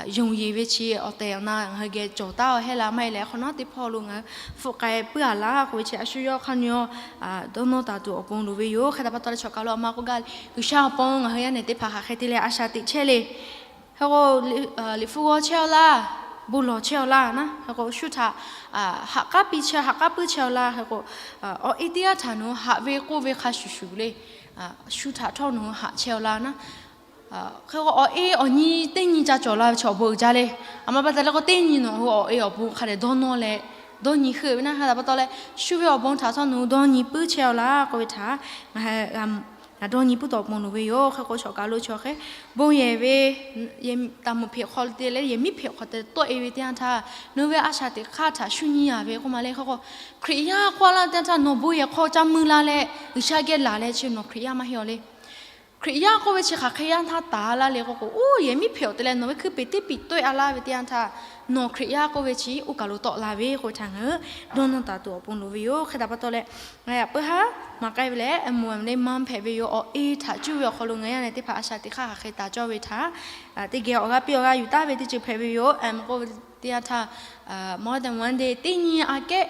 yonˍ yeˬ ve chi awˬ tehˬ awˬ na ngaˬ hui geh cawˬ taˉ a hehˉ la maˇ heˆ leh, hk'awꞈ nawˉ teˇ hpawˇ lo ngaˬ hui hpfuhˆ k'ai puiˉ a laˇ k'oˆ ve chi a shu yawˇ hk'aˇ nyi a dawˇ nawˇ taˍ tuˬ awˬ pon loˍ ve yoˬ. Hk'e htaꞈ pa taw leh chaw kaˬ lo aˬ ma k'oˆ gaˇ le, G'uiˬsha awˬ pon ngaˬ hui yaˇ nehˬ teˇ hpaˍ hk'aˬ hk'e te leh a shaꞈ teꞈ chehˇ le. Hk'e k'o, Liꞈ hpu g'aw chehˇ a laˇ, bon lawˬ chehˇ a laˇ naˉ, hk'e k'o shu htaꞈ haꞈ k'aˉ piˇ chehˇ, haꞈ k'aˉ puiˉ chehˇ a laˇ. Hk'e k'o, awˬ e teˇ g'aˇ htaꞈ nawˬ hui haꞈ ve k'oˆ ve hk'a shuˍ shuˍ le, shu htaꞈ htawˇ nawˬ hui haꞈ chehˇ a laˇ naˉ. Hk'e k'o, awˬ e awˬ nyi teˇ nyi ca cawˬ la ve chaw awˬ bon uiˍ jaˇ le. Aˬ ma pa taw leh k'o, teˇ nyi nawˬ hui awˬ e awˬ bon hk'a dehꞈ dawˇ nawˇ leh dawˇ nyi heuˆ ve naˉ. Hk'e htaꞈ pa taw leh, shu ve awˬ bon htaꞈ htawˇ nawˬ hui dawˇ nyi puiˉ chehˇ a laˇ k'oˆ ve htaꞈ ngaˬ hui dawˇ nyi puiˉ tuˬ awˬ pon loˍ ve yoˬ. Hk'e k'o, chaw kaˬ lo chaw hk'e bon yehˬ ve, taˍ moˍ hpeꞈ hk'aw te leh yehˬ miˉ hpeꞈ hk'aw te tawˆ e ve teˇ yanˇ htaˇ, nawˬ ve a shaꞈ teꞈ hk'aˇ htaꞈ shu nyi a ve k'oˆ ma le. Hk'e k'o, Hkriꞈ yaˇ k'oˆ a laˇ teˇ yanˇ htaˇ nawˬ bon yehˬ hk'aw ca mui la leh G'uiˬsha geh laˬ leh chi nawˬ Hkriꞈ yaˇ maˇ heˆ a le. Hkriꞈ yaˇ k'oˆ ve chi hk'aˬ hk'e yaˇ htaˇ taˍ laˇ le k'oˆ k'o, oˇ yehˬ miˉ hpeꞈ awˬ te leh nawˬ ve hkuiˉ peˍ teˇ piˍ tawˆ e a laˇ ve teˇ yanˇ htaˇ, nawˬ Hkriꞈ yaˇ k'oˆ ve chi oˇ kaˬ lo tawˆ la ve k'oˆ ve htaꞈ ngaˬ hui dawˇ nawˇ taˍ tuˬ awˬ pon loˍ ve yoˬ. Hk'e htaꞈ pa taw leh, ngaˬ yaꞈ puiˉ haˉ maˍ k'ai ve leh, mvuhˇ miˬ leh maˇ hpehꞈ ve yoˬ. Awˬ e htaꞈ cuˇ ve awˬ hk'aw lo ngaˬ yaˇ nehˬ teˇ hpaˍ a shaꞈ teꞈ hk'aˇ hk'aˬ hk'e taˍ cawˇ ve htaꞈ teˇ geh awˬ g'aˇ piˇ awˬ g'aˇ yuˬ taˍ ve teˇ ceuˬ hpehꞈ ve yoˬ. K'oˆ ve teˇ yanˇ htaˇ, more than one day teˇ nyi aꞈ kehˉ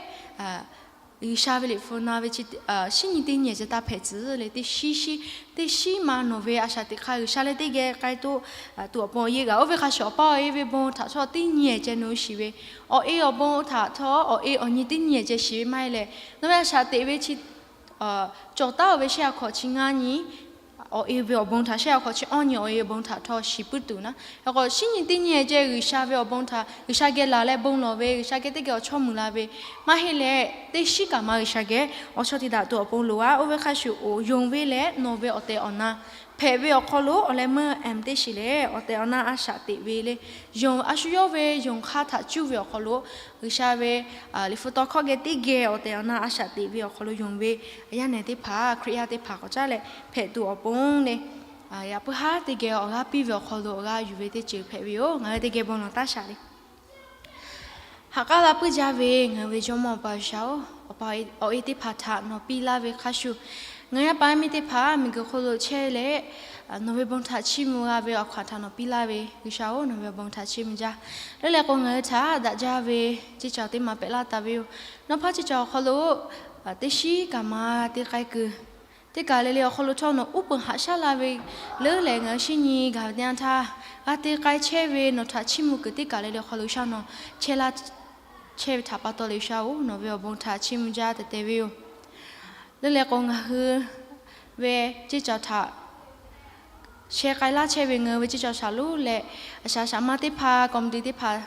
G'uiˬsha ve liꞈ hpu na ve chi, shiˉ nyi teˇ nyi ceh taˇ hpehꞈ tcuh le, teˇ shiˉ shiˉ, teˇ shiˉ ma nawˬ ve a shaꞈ teꞈ hk'aˇ G'uiˬsha leh teˇ geh k'ai toˆ tuˬ awˬ pon yeˇ g'a. Oˇ ve hk'a shuˍ awˬ pa awˬ e ve bon htaꞈ htawˇ teˇ nyi ceh nawˬ hui shiˍ ve, awˬ e awˬ bon htaꞈ htawˇ awˬ e awˬ nyi teˇ nyi ceh shiˍ ve maˇ heˆ leh, nawˬ ve a shaꞈ teꞈ ve chi cawˬ taˉ oˬ ve shehˇ a hkawꞈ chi ngaˇ nyi awˬ e ve awˬ bon htaꞈ, shehˇ a hkawꞈ chi awˇ nyi awˬ e awˬ bon htaꞈ htawˇ shiˍ puiˉ tuˬ naˉ. Hk'e k'o, shiˉ nyi teˇ nyi ceh G'uiˬsha ve awˬ bon htaꞈ G'uiˬsha geh laˬ leh bon lawˬ ve, G'uiˬsha geh teˇ geh awˬ chawˇ mui la ve maˇ heˆ leh, teˇ shiˉ kaꞈ ma G'uiˬsha geh awˬ chawˇ te daꞈ tuˬ awˬ pon loˍ a. Oˇ ve hk'a shuˍ oˬ yonˍ ve leh nawˬ ve awˬ tehˬ awˬ na hpehꞈ ve awˬ hk'aw lo awˬ leh meuˇ ehˍ teˇ shiˍ leh awˬ tehˬ awˬ na a shaꞈ teꞈ ve le. Yonˍ a shu yawˇ ve yonˍ hk'aˇ htaꞈ cuˇ ve awˬ hk'aw lo, G'uiˬsha ve liꞈ hpu tawˇ hkawˇ geh teˇ geh awˬ tehˬ awˬ na a shaꞈ teꞈ ve awˬ hk'aw lo yonˍ ve yaˇ nehˬ teˇ hpaˍ, Hkriꞈ yaˇ teˇ hpaˍ k'awꞈ caˉ leh hpehꞈ tuˬ awˬ pon le. Yaꞈ puiˉ haˉ teˇ geh awˬ g'aˇ piˇ ve awˬ hk'aw lo awˬ g'aˇ yuˬ ve teˇ ceuˬ hpehꞈ ve yoˬ. Ngaˬ hui teˇ geh bon lawˬ taˇ shaˍ le. Ha k'aˉ la puiˉ jaˇ ve ngaˬ hui ve Jawˇmawˇ Awˬ pa G'uiˬsha-oˬ, awˬ pa awˬ e teˇ hpaˍ htaꞈ nawˬ piˇ laˇ ve hk'a shuˍ, ngaˬ yaˇ paˍ miˇ teˇ hpaˍ miˬguiˬ hk'oˆ lo chehˇ leh, nawˬ ve bon htaꞈ chiˇ mvuh g'a ve awˬ hkanˍ htaꞈ nawˬ piˇ laˇ ve G'uiˬsha-oˬ, nawˬ ve awˬ bon htaꞈ chiˇ mvuh jaˇ. Leuˉ leh k'o, ngaˬ hui htaꞈ daꞈ jaˇ ve ceˇ cawˬ teˇ ma pehꞈ laˇ taˍ ve yoˬ. Nawˬ hpaˇ ceˇ cawˬ awˬ hk'aw lo teˇ shiˉ kaꞈ ma te k'ai kuiˬ, teˇ kaˬ le le awˬ hk'aw lo htawˇ nawˬ uˉ peunˍ haꞈ shaˉ la ve, leuˉ leh ngaˬ hui shinˉ nyi gaˬ ve teˇ yanˇ htaˇ, g'a te k'ai chehˇ ve nawˬ htaꞈ chiˇ mvuh kuiˬ teˇ kaˬ le le awˬ hk'aw lo G'uiˬsha nawˬ chehˇ laˇ chehˇ ve htaꞈ pa taw leh G'uiˬsha-oˬ, nawˬ ve awˬ bon htaꞈ chiˇ mvuh jaˇ tehꞈ te ve yoˬ. Leuˉ leh k'o, ngaˬ hui ve ceˇ cawˬ htaꞈ sheh k'ai laˇ chehˇ ve ngaˬ hui ve ceˇ cawˬ shaˍ lonˉ leh, a shaꞈ shaꞈ ma teˇ hpaˍ, committee teˇ hpaˍ,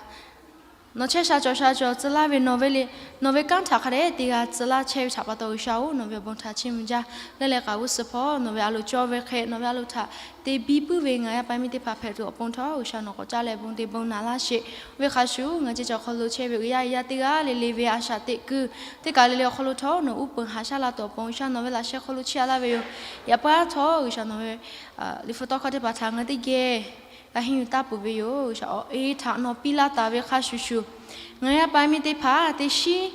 nawˬ chehˇ sha cawˬ sha cawˬ tcuh laˇ ve nawˬ ve le, nawˬ ve kanˉ htaꞈ hk'a dehꞈ te g'a tcuh laˇ chehˇ ve htaꞈ pa taw G'uiˬsha-oˬ, nawˬ ve awˬ bon htaꞈ chiˇ mvuh jaˇ. Leuˉ leh k'o, g'uˇ suhˍ hpawˇ nawˬ ve a loˍ cawˇ ve hk'e nawˬ ve a loˍ htaꞈ te biˇ puiˉ ve ngaˬ yaˇ paˍ miˇ teˇ hpaˍ hpehꞈ tuˬ awˬ pon htawˇ, G'uiˬsha nawˬ k'awꞈ caˉ leh bon te bon naꞈ laˇ sheˍ. Oˇ ve hk'a shuˍ, ngaˬ ceˇ cawˬ hk'aw lo chehˇ ve g'uiˬ yaˇ yaˇ teˇ g'aˇ le le ve a shaꞈ teꞈ kuiˬ teˇ kaˬ le le awˬ hk'aw lo htawˇ nawˬ uˉ peunˍ haꞈ shaˉ la tuˬ awˬ pon G'uiˬsha nawˬ ve laꞈ sheh hk'aw lo chiˇ a laˇ ve yoˬ. Yaꞈ puiˉ haˉ htawˇ G'uiˬsha nawˬ ve liꞈ hpu tawˇ hkawˇ teˇ hpaˍ htaꞈ ngaˬ hui teˇ geh g'a henˇ yuˬ taˍ peuˬ ve yoˬ. G'uiˬsha awˬ e htaꞈ nawˬ piˇ laˇ taˍ ve hk'a shuˍ shuˍ, ngaˬ yaˇ paˍ miˇ teˇ hpaˍ teˇ shiˉ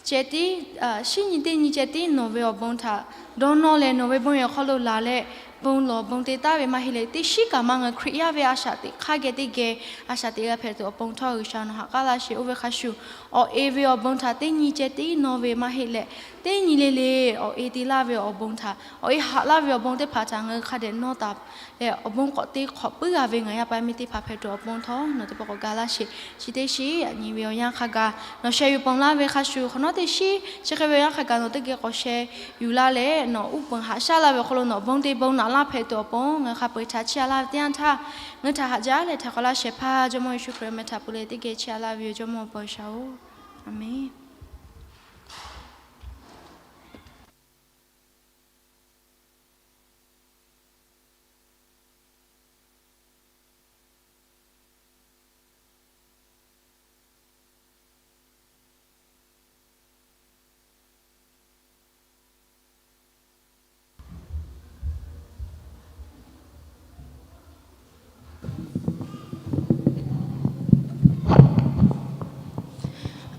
ceh tiˉ, shiˉ nyi teˇ nyi ceh tiˉ nawˬ ve awˬ bon htaꞈ dawˇ nawˇ leh nawˬ ve bon yehˬ hk'aw lo laˬ leh, bon lawˬ bon te taˍ ve maˇ heˆ leh, teˇ shiˉ kaꞈ ma ngaˬ hui Hkriꞈ yaˇ ve a shaꞈ teꞈ hk'aˇ geh teˇ geh a shaꞈ teꞈ g'a hpehꞈ tuˬ awˬ pon htawˇ G'uiˬsha nawˬ ha k'aˉ laˇ sheˍ. Oˇ ve hk'a shuˍ, awˬ e ve awˬ bon htaꞈ teˇ nyi ceh tiˉ nawˇ ve maˇ heˆ leh, teˇ nyi le le awˬ e te laˇ ve awˬ bon htaꞈ, awˬ e haꞈ laˇ ve awˬ bon teˇ hpaˍ htaꞈ ngaˬ hui hk'a dehꞈ nawˇ taˍ leh, awˬ bon k'awꞈ te hk'awꞈ puiˉ g'a ve ngaˬ yaˇ paˍ yaˇ miˇ teˇ hpaˍ hpehꞈ tuˬ awˬ pon htawˇ nawˬ teˇ pawˆ k'awꞈ ga laˇ sheˍ. Chi teˇ shiˉ yaꞈ nyi ve awˬ yanˇ hk'a gaˬ nawˬ sheh yuˬ ponˬ laˇ ve hk'a shuˍ, hk'awꞈ nawˉ teˇ shiˉ chi hk'e ve awˬ yanˇ hk'a gaˬ nawˬ teˇ geh k'awꞈ sheh yuˬ laˇ leh, nawˬ uˉ peunˍ haꞈ shaˉ laˇ ve awˬ hk'aw lo nawˬ awˬ bon te bon naꞈ laˇ hpehꞈ tuˬ awˬ pon ngaˬ hui hk'a peu-eˬ htaꞈ chiˇ aꞈ laˇ ve teˇ yanˇ htaˇ, ngaˬ hui htaꞈ haꞈ jaˇ leh htaꞈ k'awꞈ laˇ shehˍ hpaˇ Jawˇmawˇ Yeˍsuˆ Hkriꞈ meh htaꞈ pu leh teˇ geh chiˇ aꞈ laˇ ve yoˬ. Jawˇmawˇ Awˬ pa G'uiˬsha-oˬ, Aˍmenˍ.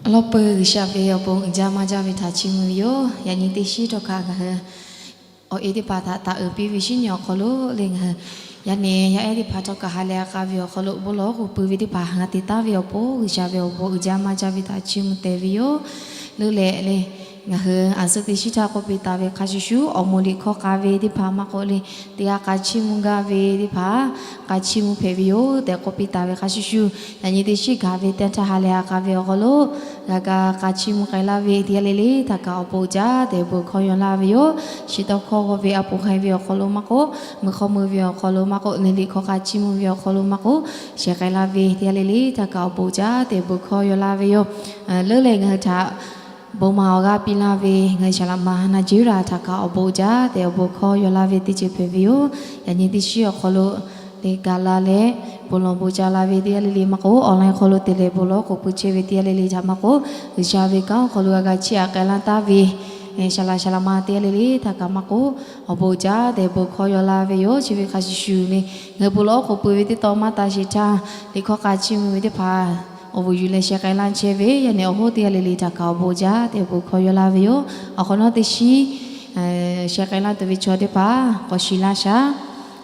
Awˬ lawn peuˬ G'uiˬsha ve awˬ bon uiˍ jaˇ maˇ jaˇ ve htaꞈ chiˇ mvuh ve yoˬ. Yaꞈ nyi teˇ shiˉ htawˇ kaꞈ ngaˬ hui awˬ e teˇ hpaˍ htaꞈ taˍ uiˍ piˇ ve shinˉ nyi awˬ hk'aw lo le, ngaˬ hui yaˇ nehˬ yaˇ ehˉ teˇ hpaˍ htawˇ kaꞈ ha lehˬ a k'a ve awˬ hk'aw lo bon lawˬ k'oˍ pui ve teˇ hpaˍ ngaˬ te taˍ ve awˬ pon G'uiˬsha ve awˬ bon uiˍ jaˇ maˇ jaˇ ve htaꞈ chiˇ mvuh tehꞈ ve yoˬ. Leuˉ leh le, ngaˬ hui a suhˉ teˇ shiˉ htaˇ k'oˆ piˇ taˍ ve hk'a shuˍ shuˍ, awˬ moˍ liꞈ hkawˇ k'a ve teˇ hpaˍ maˇ k'oˆ le, teˇ g'aˇ k'a chiˇ mvuh gaˇ ve teˇ hpaˍ k'a chiˇ mvuh hpehꞈ ve yoˬ tehꞈ k'oˆ piˇ taˍ ve hk'a shuˍ shuˍ, yaꞈ nyi teˇ shiˉ gaˬ ve teˇ yanˇ htaˇ ha lehˬ a k'a ve awˬ hk'aw lo g'a ga k'a chiˇ mvuh k'ai laˇ ve teˇ g'aˇ le le htaꞈ kaꞈ awˬ bon jaˇ tehꞈ bon hkawˇ yaw laˇ ve yoˬ. Chi tawˇ hkawˇ g'aw ve a poˍ hk'ai ve awˬ hk'aw lo maˇ k'oˆ, meuˇ hk'awˇ meuˇ ve awˬ hk'aw lo maˇ k'oˆ, liꞈ hkawˇ k'a chiˇ mvuh ve awˬ hk'aw lo maˇ k'oˆ, sheh k'ai laˇ ve teˇ g'aˇ le le htaꞈ kaꞈ awˬ bon jaˇ tehꞈ bon hkawˇ yaw laˇ ve yoˬ. Leuˉ leh ngaˬ hui htaꞈ bon ma awˬ g'aˇ piˇ laˇ ve ngaˬ hui shaˍ laꞈ ma Naˍjeˇriˆ htaꞈ kaꞈ awˬ bon jaˇ tehꞈ awˬ bon hkawˇ yaw laˇ ve teˇ ceuˬ hpehꞈ ve yoˬ. Yaꞈ nyi teˇ shiˉ awˬ hk'aw lo le ga la leh, bon lawˬ bon ca la ve teˇ g'aˇ le le maˇ k'oˆ, online hk'aw lo te leh bon lawˬ k'oˍ pui chehˇ ve teˇ g'aˇ le le htaꞈ maˇ k'oˆ, G'uiˬsha ve kanˉ awˬ hk'aw lo g'a ga chiˇ aꞈ k'ai laˇ taˍ ve shaˍ laꞈ shaˍ laꞈ ma teˇ g'aˇ le le htaꞈ kaꞈ maˇ k'oˆ, awˬ bon jaˇ tehꞈ bon hkawˇ yaw laˇ ve yoˬ. Chi ve hk'a shuˍ shuˍ le, ngaˬ hui bon lawˬ k'oˍ pui ve teˇ taw maˇ ta sheˍ htaˇ, liꞈ hkawˇ k'a chiˇ mvuh ve teˇ hpaˍ awˬ vuˬ yuˬ leh sheh k'ai laˇ chehˇ ve yaˇ nehˬ awˬ hoˉ teˇ g'aˇ le le htaꞈ kaꞈ awˬ bon jaˇ tehꞈ bon hkawˇ yaw laˇ ve yoˬ. Awˬ hk'awꞈ nawˉ teˇ shiˉ sheh k'ai laˇ tuˬ ve chaw teˇ hpaˍ k'awꞈ shiˍ laˇ shaˍ.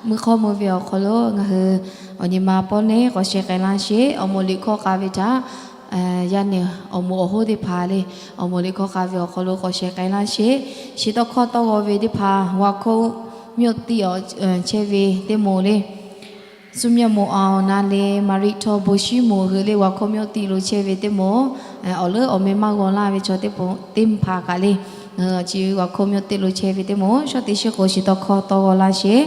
Meuˇ hk'awˇ meuˇ ve awˬ hk'aw lo ngaˬ hui awˬ nyi ma pawˆ neˉ k'awꞈ sheh k'ai laˇ sheˍ. Awˬ moˍ liꞈ hkawˇ k'a ve htaꞈ yaˇ nehˬ awˬ moˍ awˬ hoˉ teˇ hpaˍ le, awˬ moˍ liꞈ hkawˇ k'a ve awˬ hk'aw lo k'awꞈ sheh k'ai laˇ sheˍ. Chi tawˇ hkawˇ tawˇ g'aw ve teˇ hpaˍ วังโขง မြို့သစ် awˬ chehˇ ve teˇ moˍ le, Suˇ myaˇ moˍ awˬ na le, Maˍriˆ htawˇ bon shiˉ moˍ hui le วังโขง မြို့သစ် lo chehˇ ve teˇ moˍ, awˬ leuˉ awˬ meh maˇ g'aw laˇ ve chaw teˇ hpaˍ kaꞈ le, chi วังโขง မြို့သစ် lo chehˇ ve teˇ moˍ shawˉ teˇ shiˉ k'o chi tawˇ hkawˇ tawˇ g'aw laˇ sheˍ.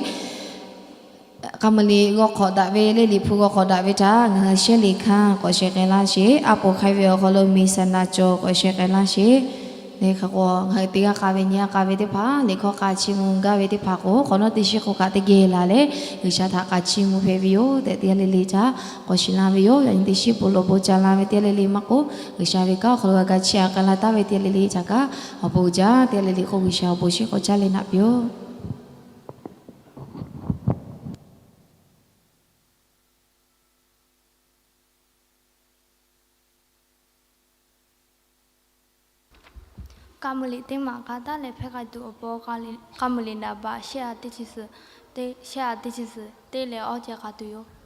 K'a muiˬ liꞈ g'aw hk'awꞈ daꞈ ve le, liꞈ hpu g'aw hk'awꞈ daꞈ ve htaꞈ ngaˬ hui shehˇ liꞈ hkanˇ k'awꞈ sheh k'ai laˇ sheˍ. A poˍ hk'ai ve awˬ hk'aw lo เมสนาจอ k'awꞈ sheh k'ai laˇ sheˍ. Le hk'a k'o ngaˬ hui teˇ g'aˇ k'a ve nyi g'aˇ k'a ve teˇ hpaˍ liꞈ hkawˇ k'a chiˇ mvuh gaˇ ve teˇ hpaˍ k'o, hk'awꞈ nawˉ teˇ shiˉ k'o kaꞈ teˇ geh laˬ leh G'uiˬsha htaꞈ k'a chiˇ mvuh hpehꞈ ve yoˬ tehꞈ teˇ g'aˇ le le htaꞈ k'awꞈ shiˍ laˇ ve yoˬ. Yaꞈ nyi teˇ shiˉ bon lawˬ bon ca la ve teˇ g'aˇ le le maˇ k'oˆ, G'uiˬsha ve kanˉ awˬ hk'aw lo g'a ga chiˇ aꞈ k'ai laˇ taˍ ve teˇ g'aˇ le le htaꞈ kaꞈ awˬ bon jaˇ. Teˇ g'aˇ le le k'o G'uiˬsha awˬ bon shiˉ k'awꞈ caˇ leh naꞈ piˇ-oˆ. K'a muiˬ liꞈ teˇ maˬ k'a taˉ leh hpehˇ k'ai tuˬ awˬ pon, k'a muiˬ liꞈ naˍ baꞈ shehˆ a teˇ chi suhˍ, shehˆ a teˇ chi suhˍ teˇ leh awˇ ceh k'a tuˬ yoˬ.